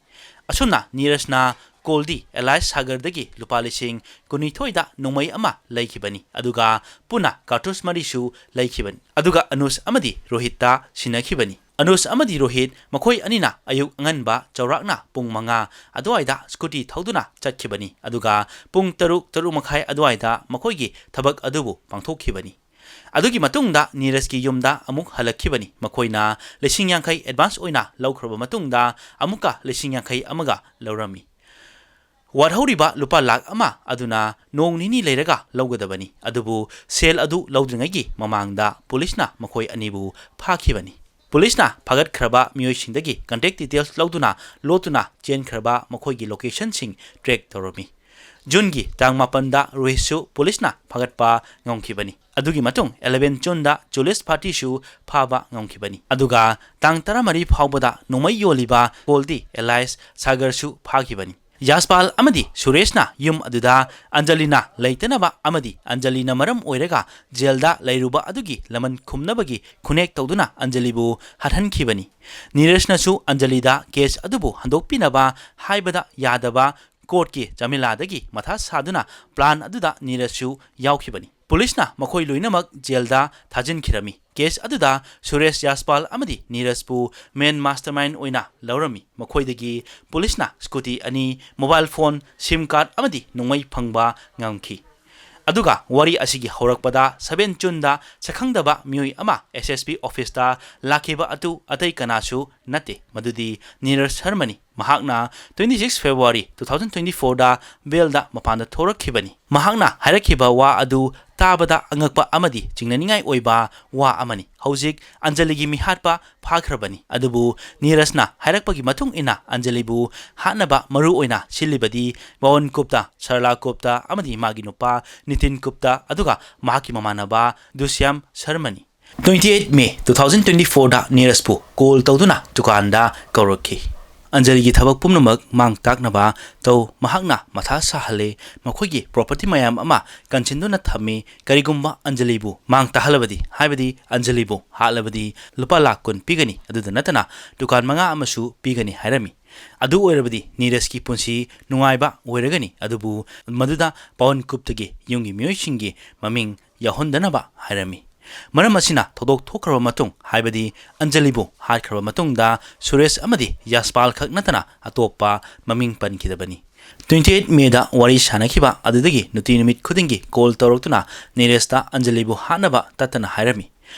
ꯑꯁꯨꯝꯅ ꯅꯤꯔꯖꯅ ꯀꯣꯜꯗꯤ ꯑꯦꯂꯥꯏꯁ ꯁꯥꯒꯔꯗꯒꯤ ꯂꯨꯄꯥ ꯂꯤꯁꯤꯡ ꯀꯨꯟꯅꯤꯊꯣꯏꯗ ꯅꯣꯡꯃꯩ ꯑꯃ ꯂꯩꯈꯤꯕꯅꯤ, ꯑꯗꯨꯒ ꯄꯨꯟꯅ ꯀꯥꯔꯇꯨꯁ ꯃꯔꯤꯁꯨ ꯂꯩꯈꯤꯕꯅꯤ, ꯑꯗꯨꯒ ꯑꯅꯨꯖ ꯑꯃꯗꯤ ꯔꯣꯍꯤꯠꯇ ꯁꯤꯟꯅꯈꯤꯕꯅꯤ꯫ ꯑꯅꯨꯖ ꯑꯃꯗꯤ ꯔꯣꯍꯤꯠ ꯃꯈꯣꯏ ꯑꯅꯤꯅ ꯑꯌꯨꯛ ꯑꯉꯟꯕ ꯆꯥꯎꯔꯥꯛꯅ ꯄꯨꯡ ꯃꯉꯥ ꯑꯗꯨꯋꯥꯏꯗ ꯁ꯭ꯀꯨꯇꯤ ꯊꯧꯗꯨꯅ ꯆꯠꯈꯤꯕꯅꯤ, ꯑꯗꯨꯒ ꯄꯨꯡ ꯇꯔꯨꯛ, ꯇꯔꯨꯛ ꯃꯈꯥꯏ ꯑꯗꯨꯋꯥꯏꯗ ꯃꯈꯣꯏꯒꯤ ꯊꯕꯛ ꯑꯗꯨꯕꯨ ꯄꯥꯡꯊꯣꯛꯈꯤꯕꯅꯤ꯫ ꯑꯗꯨꯒꯤ ꯃꯇꯨꯡꯗ ꯅꯤꯔꯖꯀꯤ ꯌꯨꯝꯗ ꯑꯃꯨꯛ ꯍꯜꯂꯛꯈꯤꯕꯅꯤ꯫ ꯃꯈꯣꯏꯅ ꯂꯤꯁꯤꯡ ꯌꯥꯡꯈꯩ ꯑꯦꯗꯚꯥꯟꯁ ꯑꯣꯏꯅ ꯂꯧꯈ꯭ꯔꯕ ꯃꯇꯨꯡꯗ ꯑꯃꯨꯛꯀ ꯂꯤꯁꯤꯡ ꯌꯥꯡꯈꯩ ꯑꯃꯒ ꯂꯧꯔꯝꯃꯤ꯫ ꯋꯥꯠꯍꯧꯔꯤꯕ ꯂꯨꯄꯥ ꯂꯥꯈ ꯑꯃ ꯑꯗꯨꯅ ꯅꯣꯡ ꯅꯤꯅꯤ ꯂꯩꯔꯒ ꯂꯧꯒꯗꯕꯅꯤ, ꯑꯗꯨꯕꯨ ꯁꯦꯜ ꯑꯗꯨ ꯂꯧꯗ꯭ꯔꯤꯉꯩꯒꯤ ꯃꯃꯥꯡꯗ ꯄꯨꯂꯤꯁꯅ ꯃꯈꯣꯏ ꯑꯅꯤꯕꯨ ꯐꯥꯈꯤꯕꯅꯤ꯫ ꯄꯨꯂꯤꯁꯅ ꯐꯥꯒꯠꯈ꯭ꯔꯕ ꯃꯤꯑꯣꯏꯁꯤꯡꯗꯒꯤ ꯀꯟꯇꯦꯛ ꯗꯤꯇꯦꯜꯁ ꯂꯧꯗꯨꯅ ꯂꯣꯠꯇꯨꯅ ꯆꯦꯟꯈ꯭ꯔꯕ ꯃꯈꯣꯏꯒꯤ ꯂꯣꯀꯦꯁꯟꯁꯤꯡ ꯇ꯭ꯔꯦꯛ ꯇꯧꯔꯝꯃꯤ꯫ ꯖꯨꯟꯒꯤ ꯇꯥꯡ ꯃꯥꯄꯟꯗ ꯔꯣꯍꯤꯠꯁꯨ ꯄꯨꯂꯤꯁꯅ ꯐꯥꯒꯠꯄ ꯉꯝꯈꯤꯕꯅꯤ꯫ ꯑꯗꯨꯒꯤ ꯃꯇꯨꯡ ꯑꯦꯂꯦꯚꯦꯟ ꯖꯨꯟꯗ ꯆꯨꯂꯤꯁ ꯄꯥꯔꯇꯤꯁꯨ ꯐꯥꯕ ꯉꯝꯈꯤꯕꯅꯤ꯫ ꯑꯗꯨꯒ ꯇꯥꯡ ꯇꯔꯥꯃꯔꯤ ꯐꯥꯎꯕꯗ ꯅꯣꯡꯃꯩ ꯌꯣꯜꯂꯤꯕ ꯀꯣꯜꯗꯤ ꯑꯦꯂꯥꯏꯁ ꯁꯥꯒꯔꯁꯨ ꯐꯥꯈꯤꯕꯅꯤ꯫ ꯌꯥꯁꯄꯥꯜ ꯑꯃꯗꯤ ꯁꯨꯔꯦꯁꯅ ꯌꯨꯝ ꯑꯗꯨꯗ ꯑꯟꯖꯂꯤꯅ ꯂꯩꯇꯅꯕ ꯑꯃꯗꯤ ꯑꯟꯖꯂꯤꯅ ꯃꯔꯝ ꯑꯣꯏꯔꯒ ꯖꯦꯜꯗ ꯂꯩꯔꯨꯕ ꯑꯗꯨꯒꯤ ꯂꯃꯟ ꯈꯨꯝꯅꯕꯒꯤ ꯈꯨꯅꯦꯛ ꯇꯧꯗꯨꯅ ꯑꯟꯖꯂꯤꯕꯨ ꯍꯥꯠꯍꯟꯈꯤꯕꯅꯤ꯫ ꯅꯤꯔꯖꯅꯁꯨ ꯑꯟꯖꯂꯤꯗ ꯀꯦꯁ ꯑꯗꯨꯕꯨ ꯍꯟꯗꯣꯛꯄꯤꯅꯕ ꯍꯥꯏꯕꯗ ꯌꯥꯗꯕ ꯀꯣꯔꯠꯀꯤ ꯖꯃꯤꯂꯥꯗꯒꯤ ꯃꯊꯥ ꯁꯥꯗꯨꯅ ꯄ꯭ꯂꯥꯟ ꯑꯗꯨꯗ ꯅꯤꯔꯖꯁꯨ ꯌꯥꯎꯈꯤꯕꯅꯤ꯫ ꯄꯨꯂꯤꯁꯅ ꯃꯈꯣꯏ ꯂꯣꯏꯅꯃꯛ ꯖꯦꯜꯗ ꯊꯥꯖꯤꯟꯈꯤꯔꯝꯃꯤ꯫ ꯀꯦꯁ ꯑꯗꯨꯗ ꯁꯨꯔꯦꯁ ꯌꯥꯁꯄꯥꯜ ꯑꯃꯗꯤ ꯅꯤꯔꯖꯄꯨ ꯃꯦꯟ ꯃꯥꯁꯇꯔꯃꯥꯏꯟ ꯑꯣꯏꯅ ꯂꯧꯔꯝꯃꯤ꯫ ꯃꯈꯣꯏꯗꯒꯤ ꯄꯨꯂꯤꯁꯅ ꯁ꯭ꯀꯨꯇꯤ ꯑꯅꯤ, ꯃꯣꯕꯥꯏꯜ ꯐꯣꯟ, ꯁꯤꯝ ꯀꯥꯔꯗ ꯑꯃꯗꯤ ꯅꯣꯡꯃꯩ ꯐꯪꯕ ꯉꯝꯈꯤ꯫ ꯑꯗꯨꯒ ꯋꯥꯔꯤ ꯑꯁꯤꯒꯤ ꯍꯧꯔꯛꯄꯗ ꯁꯚꯦꯟ ꯖꯨꯟꯗ ꯁꯛꯈꯪꯗꯕ ꯃꯤꯑꯣꯏ ꯑꯃ ꯑꯦꯁ ꯑꯦꯁ ꯄꯤ ꯑꯣꯐꯤꯁꯇ ꯂꯥꯛꯈꯤꯕ ꯑꯗꯨ ꯑꯇꯩ ꯀꯅꯥꯁꯨ ꯅꯠꯇꯦ, ꯃꯗꯨꯗꯤ ꯅꯤꯔꯖ ꯁꯔꯃꯅꯤ꯫ ꯃꯍꯥꯛꯅ twenty six February two thousand twenty fourꯗ ꯕꯦꯜꯗ ꯃꯄꯥꯟꯗ ꯊꯣꯔꯛꯈꯤꯕꯅꯤ꯫ ꯃꯍꯥꯛꯅ ꯍꯥꯏꯔꯛꯈꯤꯕ ꯋꯥ ꯑꯗꯨ ꯇꯥꯕꯗ ꯑꯉꯛꯄ ꯑꯃꯗꯤ ꯆꯤꯡꯅꯅꯤꯡꯉꯥꯏ ꯑꯣꯏꯕ ꯋꯥ ꯑꯃꯅꯤ꯫ ꯍꯧꯖꯤꯛ ꯑꯟꯖꯂꯤꯒꯤ ꯃꯤꯍꯥꯠꯄ ꯐꯥꯈ꯭ꯔꯕꯅꯤ, ꯑꯗꯨꯕꯨ ꯅꯤꯔꯖꯅ ꯍꯥꯏꯔꯛꯄꯒꯤ ꯃꯇꯨꯡ ꯏꯟꯅ ꯑꯟꯖꯂꯤꯕꯨ ꯍꯥꯠꯅꯕ ꯃꯔꯨ ꯑꯣꯏꯅ ꯁꯤꯜꯂꯤꯕꯗꯤ ꯄꯋꯟ ꯒꯨꯞꯇ, ꯁꯔꯂꯥ ꯒꯨꯞꯇ ꯑꯃꯗꯤ ꯃꯥꯒꯤ ꯅꯨꯄꯥ ꯅꯤꯇꯤꯟ ꯒꯨꯞꯇ, ꯑꯗꯨꯒ ꯃꯍꯥꯛꯀꯤ ꯃꯃꯥꯟꯅꯕ ꯗꯨꯁ꯭ꯌꯥꯝ ꯁꯔꯃꯅꯤ꯫ Twenty eight May two thousand twenty fourꯗ ꯅꯤꯔꯖꯄꯨ ꯀꯣꯜ ꯇꯧꯗꯨꯅ ꯗꯨꯀꯥꯟꯗ ꯀꯧꯔꯛꯈꯤ꯫ "ꯑꯟꯖꯂꯤꯒꯤ ꯊꯕꯛ ꯄꯨꯝꯅꯃꯛ ꯃꯥꯡ ꯇꯥꯛꯅꯕ ꯇꯧ꯫ ꯃꯍꯥꯛꯅ ꯃꯊꯥ ꯁꯥꯍꯜꯂꯦ꯫ ꯃꯈꯣꯏꯒꯤ ꯄ꯭ꯔꯣꯄꯔꯇꯤ ꯃꯌꯥꯝ ꯑꯃ ꯀꯟꯁꯤꯟꯗꯨꯅ ꯊꯝꯃꯤ꯫ ꯀꯔꯤꯒꯨꯝꯕ ꯑꯟꯖꯂꯤꯕꯨ ꯃꯥꯡ ꯇꯥꯍꯜꯂꯕꯗꯤ, ꯍꯥꯏꯕꯗꯤ ꯑꯟꯖꯂꯤꯕꯨ ꯍꯥꯠꯂꯕꯗꯤ, ꯂꯨꯄꯥ ꯂꯥꯈ ꯀꯨꯟ ꯄꯤꯒꯅꯤ꯫ ꯑꯗꯨꯗ ꯅꯠꯇꯅ ꯗꯨꯀꯥꯟ ꯃꯉꯥ ꯑꯃꯁꯨ ꯄꯤꯒꯅꯤ" ꯍꯥꯏꯔꯝꯃꯤ꯫ ꯑꯗꯨ ꯑꯣꯏꯔꯕꯗꯤ ꯅꯤꯔꯖꯀꯤ ꯄꯨꯟꯁꯤ ꯅꯨꯡꯉꯥꯏꯕ ꯑꯣꯏꯔꯒꯅꯤ, ꯑꯗꯨꯕꯨ ꯃꯗꯨꯗ ꯄꯋꯟ ꯒꯨꯞꯇꯒꯤ ꯌꯨꯝꯒꯤ ꯃꯤꯑꯣꯏꯁꯤꯡꯒꯤ ꯃꯃꯤꯡ ꯌꯥꯎꯍꯟꯗꯅꯕ ꯍꯥꯏꯔꯝꯃꯤ꯫ ꯃꯔꯝ ꯑꯁꯤꯅ ꯊꯧꯗꯣꯛ ꯊꯣꯛꯈ꯭ꯔꯕ ꯃꯇꯨꯡ, ꯍꯥꯏꯕꯗꯤ ꯑꯟꯖꯂꯤꯕꯨ ꯍꯥꯠꯈ꯭ꯔꯕ ꯃꯇꯨꯡꯗ, ꯁꯨꯔꯦꯁ ꯑꯃꯗꯤ ꯌꯥꯁꯄꯥꯜ ꯈꯛ ꯅꯠꯇꯅ ꯑꯇꯣꯞꯄ ꯃꯃꯤꯡ ꯄꯟꯈꯤꯗꯕꯅꯤ꯫ Twenty eight Mayꯗ ꯋꯥꯔꯤ ꯁꯥꯅꯈꯤꯕ ꯑꯗꯨꯗꯒꯤ ꯅꯨꯡꯇꯤ ꯅꯨꯃꯤꯠ ꯈꯨꯗꯤꯡꯒꯤ ꯀꯣꯜ ꯇꯧꯔꯛꯇꯨꯅ ꯅꯤꯔꯖꯇ ꯑꯟꯖꯂꯤꯕꯨ ꯍꯥꯠꯅꯕ ꯇꯠꯇꯅ ꯍꯥꯏꯔꯝꯃꯤ꯫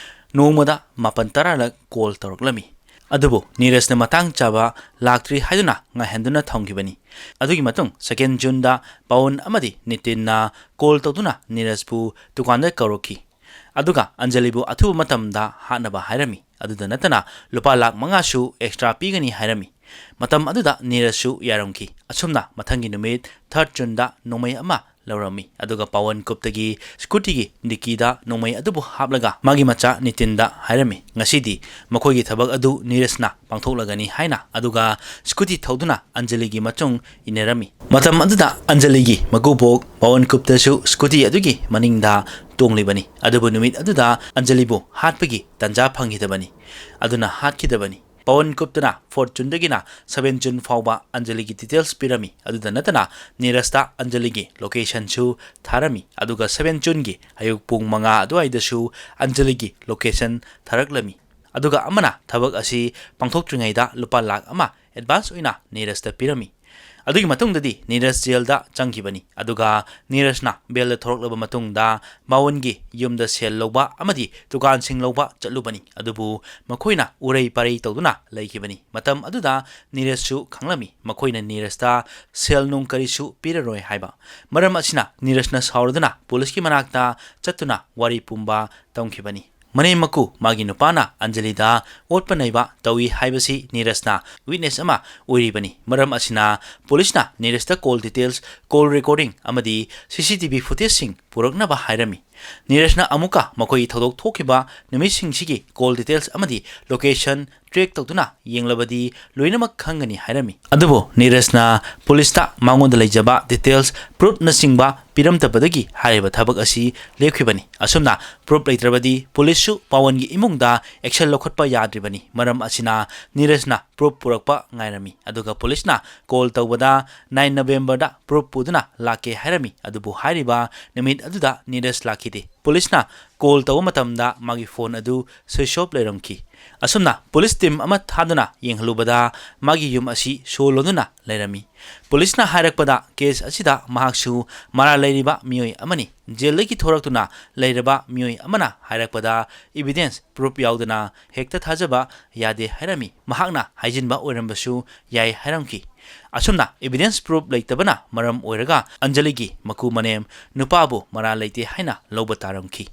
ꯅꯣꯡꯃꯗ ꯃꯥꯄꯟ ꯇꯔꯥꯔꯛ ꯀꯣꯜ ꯇꯧꯔꯛꯂꯝꯃꯤ꯫ ꯑꯗꯨꯕꯨ ꯅꯤꯔꯖꯅ ꯃꯇꯥꯡ ꯆꯥꯕ ꯂꯥꯛꯇ꯭ꯔꯤ ꯍꯥꯏꯗꯨꯅ ꯉꯥꯏꯍꯟꯗꯨꯅ ꯊꯝꯈꯤꯕꯅꯤ꯫ ꯑꯗꯨꯒꯤ ꯃꯇꯨꯡ, second Juneꯗ ꯄꯋꯟ ꯑꯃꯗꯤ ꯅꯤꯇꯤꯟꯅ ꯀꯣꯜ ꯇꯧꯗꯨꯅ ꯅꯤꯔꯖꯄꯨ ꯗꯨꯀꯥꯟꯗ ꯀꯧꯔꯛꯈꯤ, ꯑꯗꯨꯒ ꯑꯟꯖꯂꯤꯕꯨ ꯑꯊꯨꯕ ꯃꯇꯝꯗ ꯍꯥꯠꯅꯕ ꯍꯥꯏꯔꯝꯃꯤ꯫ ꯑꯗꯨꯗ ꯅꯠꯇꯅ ꯂꯨꯄꯥ ꯂꯥꯈ ꯃꯉꯥꯁꯨ extra ꯄꯤꯒꯅꯤ ꯍꯥꯏꯔꯝꯃꯤ꯫ ꯃꯇꯝ ꯑꯗꯨꯗ ꯅꯤꯔꯖꯁꯨ ꯌꯥꯔꯝꯈꯤ꯫ ꯑꯁꯨꯝꯅ ꯃꯊꯪꯒꯤ ꯅꯨꯃꯤꯠ, third Juneꯗ ꯅꯣꯡꯃꯩ ꯑꯃ ꯂꯧꯔꯝꯃꯤ, ꯑꯗꯨꯒ ꯄꯋꯟ ꯒꯨꯞꯇꯒꯤ ꯁ꯭ꯀꯨꯇꯤꯒꯤ ꯗꯤꯛꯀꯤꯗ ꯅꯣꯡꯃꯩ ꯑꯗꯨꯕꯨ ꯍꯥꯞꯂꯒ ꯃꯥꯒꯤ ꯃꯆꯥ ꯅꯤꯇꯤꯟꯗ ꯍꯥꯏꯔꯝꯃꯤ, "ꯉꯁꯤꯗꯤ ꯃꯈꯣꯏꯒꯤ ꯊꯕꯛ ꯑꯗꯨ ꯅꯤꯔꯖꯅ ꯄꯥꯡꯊꯣꯛꯂꯒꯅꯤ" ꯍꯥꯏꯅ, ꯑꯗꯨꯒ ꯁ꯭ꯀꯨꯇꯤ ꯊꯧꯗꯨꯅ ꯑꯟꯖꯂꯤꯒꯤ ꯃꯇꯨꯡ ꯏꯟꯅꯔꯝꯃꯤ꯫ ꯃꯇꯝ ꯑꯗꯨꯗ ꯑꯟꯖꯂꯤꯒꯤ ꯃꯀꯨꯕꯣꯛ ꯄꯋꯟ ꯒꯨꯞꯇꯁꯨ ꯁ꯭ꯀꯨꯇꯤ ꯑꯗꯨꯒꯤ ꯃꯅꯤꯡꯗ ꯇꯣꯡꯂꯤꯕꯅꯤ, ꯑꯗꯨꯕꯨ ꯅꯨꯃꯤꯠ ꯑꯗꯨꯗ ꯑꯟꯖꯂꯤꯕꯨ ꯍꯥꯠꯄꯒꯤ ꯇꯥꯟꯖꯥ ꯐꯪꯈꯤꯗꯕꯅꯤ꯫ ꯑꯗꯨꯅ ꯍꯥꯠꯈꯤꯗꯕꯅꯤ꯫ ꯄꯋꯟ ꯒꯨꯞꯇꯅ fourth Juneꯗꯒꯤꯅ seventh June ꯐꯥꯎꯕ ꯑꯟꯖꯂꯤꯒꯤ details ꯄꯤꯔꯝꯃꯤ꯫ ꯑꯗꯨꯗ ꯅꯠꯇꯅ ꯅꯤꯔꯖꯇ ꯑꯟꯖꯂꯤꯒꯤ locationꯁꯨ ꯊꯥꯔꯝꯃꯤ, ꯑꯗꯨꯒ seventh Juneꯒꯤ ꯑꯌꯨꯛ ꯄꯨꯡ ꯃꯉꯥ ꯑꯗꯨꯋꯥꯏꯗꯁꯨ ꯑꯟꯖꯂꯤꯒꯤ location ꯊꯥꯔꯛꯂꯝꯃꯤ꯫ ꯑꯗꯨꯒ ꯑꯃꯅ ꯊꯕꯛ ꯑꯁꯤ ꯄꯥꯡꯊꯣꯛꯇ꯭ꯔꯤꯉꯩꯗ ꯂꯨꯄꯥ ꯂꯥꯈ ꯑꯃ advance ꯑꯣꯏꯅ ꯅꯤꯔꯖꯇ ꯄꯤꯔꯝꯃꯤ꯫ ꯑꯗꯨꯒꯤ ꯃꯇꯨꯡꯗꯗꯤ ꯅꯤꯔꯖ ꯖꯦꯜꯗ ꯆꯪꯈꯤꯕꯅꯤ꯫ ꯑꯗꯨꯒ ꯅꯤꯔꯖꯅ ꯕꯦꯜꯗ ꯊꯣꯔꯛꯂꯕ ꯃꯇꯨꯡꯗ ꯃꯥꯋꯟꯒꯤ ꯌꯨꯝꯗ ꯁꯦꯜ ꯂꯧꯕ ꯑꯃꯗꯤ ꯗꯨꯀꯥꯟꯁꯤꯡ ꯂꯧꯕ ꯆꯠꯂꯨꯕꯅꯤ꯫ ꯑꯗꯨꯕꯨ ꯃꯈꯣꯏꯅ ꯎꯔꯩ ꯄꯥꯔꯩ ꯇꯧꯗꯨꯅ ꯂꯩꯈꯤꯕꯅꯤ꯫ ꯃꯇꯝ ꯑꯗꯨꯗ ꯅꯤꯔꯖꯁꯨ ꯈꯪꯂꯝꯃꯤ ꯃꯈꯣꯏꯅ ꯅꯤꯔꯖꯇ ꯁꯦꯜ ꯅꯨꯡ ꯀꯔꯤꯁꯨ ꯄꯤꯔꯔꯣꯏ ꯍꯥꯏꯕ꯫ ꯃꯔꯝ ꯑꯁꯤꯅ ꯅꯤꯔꯖꯅ ꯁꯥꯎꯔꯗꯨꯅ ꯄꯨꯂꯤꯁꯀꯤ ꯃꯅꯥꯛꯇ ꯆꯠꯇꯨꯅ ꯋꯥꯔꯤ ꯄꯨꯝꯕ ꯇꯝꯈꯤꯕꯅꯤ꯫ ꯃꯅꯦꯝ ꯃꯀꯨ ꯃꯥꯒꯤ ꯅꯨꯄꯥꯅ ꯑꯟꯖꯂꯤꯗ ꯑꯣꯠꯄ ꯅꯩꯕ ꯇꯧꯏ ꯍꯥꯏꯕꯁꯤ ꯅꯤꯔꯖꯅ ꯋꯤꯠꯅꯦꯁ ꯑꯃ ꯑꯣꯏꯔꯤꯕꯅꯤ꯫ ꯃꯔꯝ ꯑꯁꯤꯅ ꯄꯨꯂꯤꯁꯅ ꯅꯤꯔꯖꯇ ꯀꯣꯜ ꯗꯤꯇꯦꯜꯁ, ꯀꯣꯜ ꯔꯦꯀꯣꯔꯗꯤꯡ ꯑꯃꯗꯤ ꯁꯤ ꯁꯤ ꯇꯤ ꯚꯤ ꯐꯨꯇꯦꯖꯁꯤꯡ ꯄꯨꯔꯛꯅꯕ ꯍꯥꯏꯔꯝꯃꯤ꯫ ꯅꯤꯔꯖꯅ ꯑꯃꯨꯛꯀ ꯃꯈꯣꯏꯒꯤ ꯊꯧꯗꯣꯛ ꯊꯣꯛꯈꯤꯕ ꯅꯨꯃꯤꯠꯁꯤꯡꯁꯤꯒꯤ ꯀꯣꯜ ꯗꯤꯇꯦꯜꯁ ꯑꯃꯗꯤ ꯂꯣꯀꯦꯁꯟ ꯇ꯭ꯔꯦꯛ ꯇꯧꯗꯨꯅ ꯌꯦꯡꯂꯕꯗꯤ ꯂꯣꯏꯅꯃꯛ ꯈꯪꯒꯅꯤ ꯍꯥꯏꯔꯝꯃꯤ꯫ ꯑꯗꯨꯕꯨ ꯅꯤꯔꯖꯅ ꯄꯨꯂꯤꯁꯇ ꯃꯉꯣꯟꯗ ꯂꯩꯖꯕ ꯗꯤꯇꯦꯜꯁ, ꯄ꯭ꯔꯨꯐꯅꯆꯤꯡꯕ ꯄꯤꯔꯝꯗꯕꯗꯒꯤ ꯍꯥꯏꯔꯤꯕ ꯊꯕꯛ ꯑꯁꯤ ꯂꯦꯞꯈꯤꯕꯅꯤ꯫ ꯑꯁꯨꯝꯅ ꯄ꯭ꯔꯨꯐ ꯂꯩꯇ꯭ꯔꯕꯗꯤ ꯄꯨꯂꯤꯁꯁꯨ ꯃꯥꯋꯟꯒꯤ ꯏꯃꯨꯡꯗ ꯑꯦꯛꯁꯟ ꯂꯧꯈꯠꯄ ꯌꯥꯗ꯭ꯔꯤꯕꯅꯤ꯫ ꯃꯔꯝ ꯑꯁꯤꯅ ꯅꯤꯔꯖꯅ ꯄ꯭ꯔꯨꯐ ꯄꯨꯔꯛꯄ ꯉꯥꯏꯔꯝꯃꯤ꯫ ꯑꯗꯨꯒ ꯄꯨꯂꯤꯁꯅ ꯀꯣꯜ ꯇꯧꯕꯗ ꯅꯥꯏꯟ ꯅꯕꯦꯝꯕꯔꯗ ꯄ꯭ꯔꯨꯐ ꯄꯨꯗꯨꯅ ꯂꯥꯛꯀꯦ ꯍꯥꯏꯔꯝꯃꯤ꯫ ꯑꯗꯨꯕꯨ ꯍꯥꯏꯔꯤꯕ ꯅꯨꯃꯤꯠ ꯑꯗꯨꯗ ꯅꯤꯔꯖ ꯂꯥꯛꯈꯤꯗꯦ꯫ ꯄꯨꯂꯤꯁꯅ ꯀꯣꯜ ꯇꯧꯕ ꯃꯇꯝꯗ ꯃꯥꯒꯤ ꯐꯣꯟ ꯑꯗꯨ ꯁ꯭ꯋꯤꯆ ꯑꯣꯐ ꯂꯩꯔꯝꯈꯤ꯫ ꯑꯁꯨꯝꯅ ꯄꯨꯂꯤꯁ ꯇꯤꯝ ꯑꯃ ꯊꯥꯗꯨꯅ ꯌꯦꯡꯍꯜꯂꯨꯕꯗ ꯃꯥꯒꯤ ꯌꯨꯝ ꯑꯁꯤ ꯁꯣ ꯂꯣꯟꯗꯨꯅ ꯂꯩꯔꯝꯃꯤ꯫ ꯄꯨꯂꯤꯁꯅ ꯍꯥꯏꯔꯛꯄꯗ ꯀꯦꯁ ꯑꯁꯤꯗ ꯃꯍꯥꯛꯁꯨ ꯃꯔꯥꯜ ꯂꯩꯔꯤꯕ ꯃꯤꯑꯣꯏ ꯑꯃꯅꯤ꯫ ꯖꯦꯜꯗꯒꯤ ꯊꯣꯔꯛꯇꯨꯅ ꯂꯩꯔꯕ ꯃꯤꯑꯣꯏ ꯑꯃꯅ ꯍꯥꯏꯔꯛꯄꯗ ꯏꯕꯤꯗꯦꯟꯁ, ꯄ꯭ꯔꯨꯐ ꯌꯥꯎꯗꯅ ꯍꯦꯛꯇ ꯊꯥꯖꯕ ꯌꯥꯗꯦ ꯍꯥꯏꯔꯝꯃꯤ꯫ ꯃꯍꯥꯛꯅ ꯍꯥꯏꯖꯤꯟꯕ ꯑꯣꯏꯔꯝꯕꯁꯨ ꯌꯥꯏ ꯍꯥꯏꯔꯝꯈꯤ꯫ ꯑꯁꯨꯝꯅ ꯏꯕꯤꯗꯦꯟꯁ, ꯄ꯭ꯔꯨꯐ ꯂꯩꯇꯕꯅ ꯃꯔꯝ ꯑꯣꯏꯔꯒ ꯑꯟꯖꯂꯤꯒꯤ ꯃꯀꯨ ꯃꯅꯦꯝ ꯅꯨꯄꯥꯕꯨ ꯃꯔꯥꯜ ꯂꯩꯇꯦ ꯍꯥꯏꯅ ꯂꯧꯕ ꯇꯥꯔꯝꯈꯤ꯫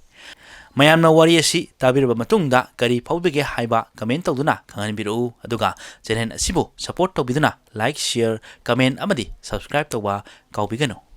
ꯃꯌꯥꯝꯅ ꯋꯥꯔꯤ ꯑꯁꯤ ꯇꯥꯕꯤꯔꯕ ꯃꯇꯨꯡꯗ ꯀꯔꯤ ꯐꯥꯎꯕꯤꯒꯦ ꯍꯥꯏꯕ ꯀꯃꯦꯟ ꯇꯧꯗꯨꯅ ꯈꯪꯍꯟꯕꯤꯔꯛꯎ꯫ ꯑꯗꯨꯒ ꯆꯦꯅꯦꯜ ꯑꯁꯤꯕꯨ ꯁꯄꯣꯔꯠ ꯇꯧꯕꯤꯗꯨꯅ ꯂꯥꯏꯛ, ꯁꯤꯌꯔ, ꯀꯃꯦꯟ ꯑꯃꯗꯤ ꯁꯕꯁꯀ꯭ꯔꯥꯏꯕ ꯇꯧꯕ ꯀꯥꯎꯕꯤꯒꯅꯨ꯫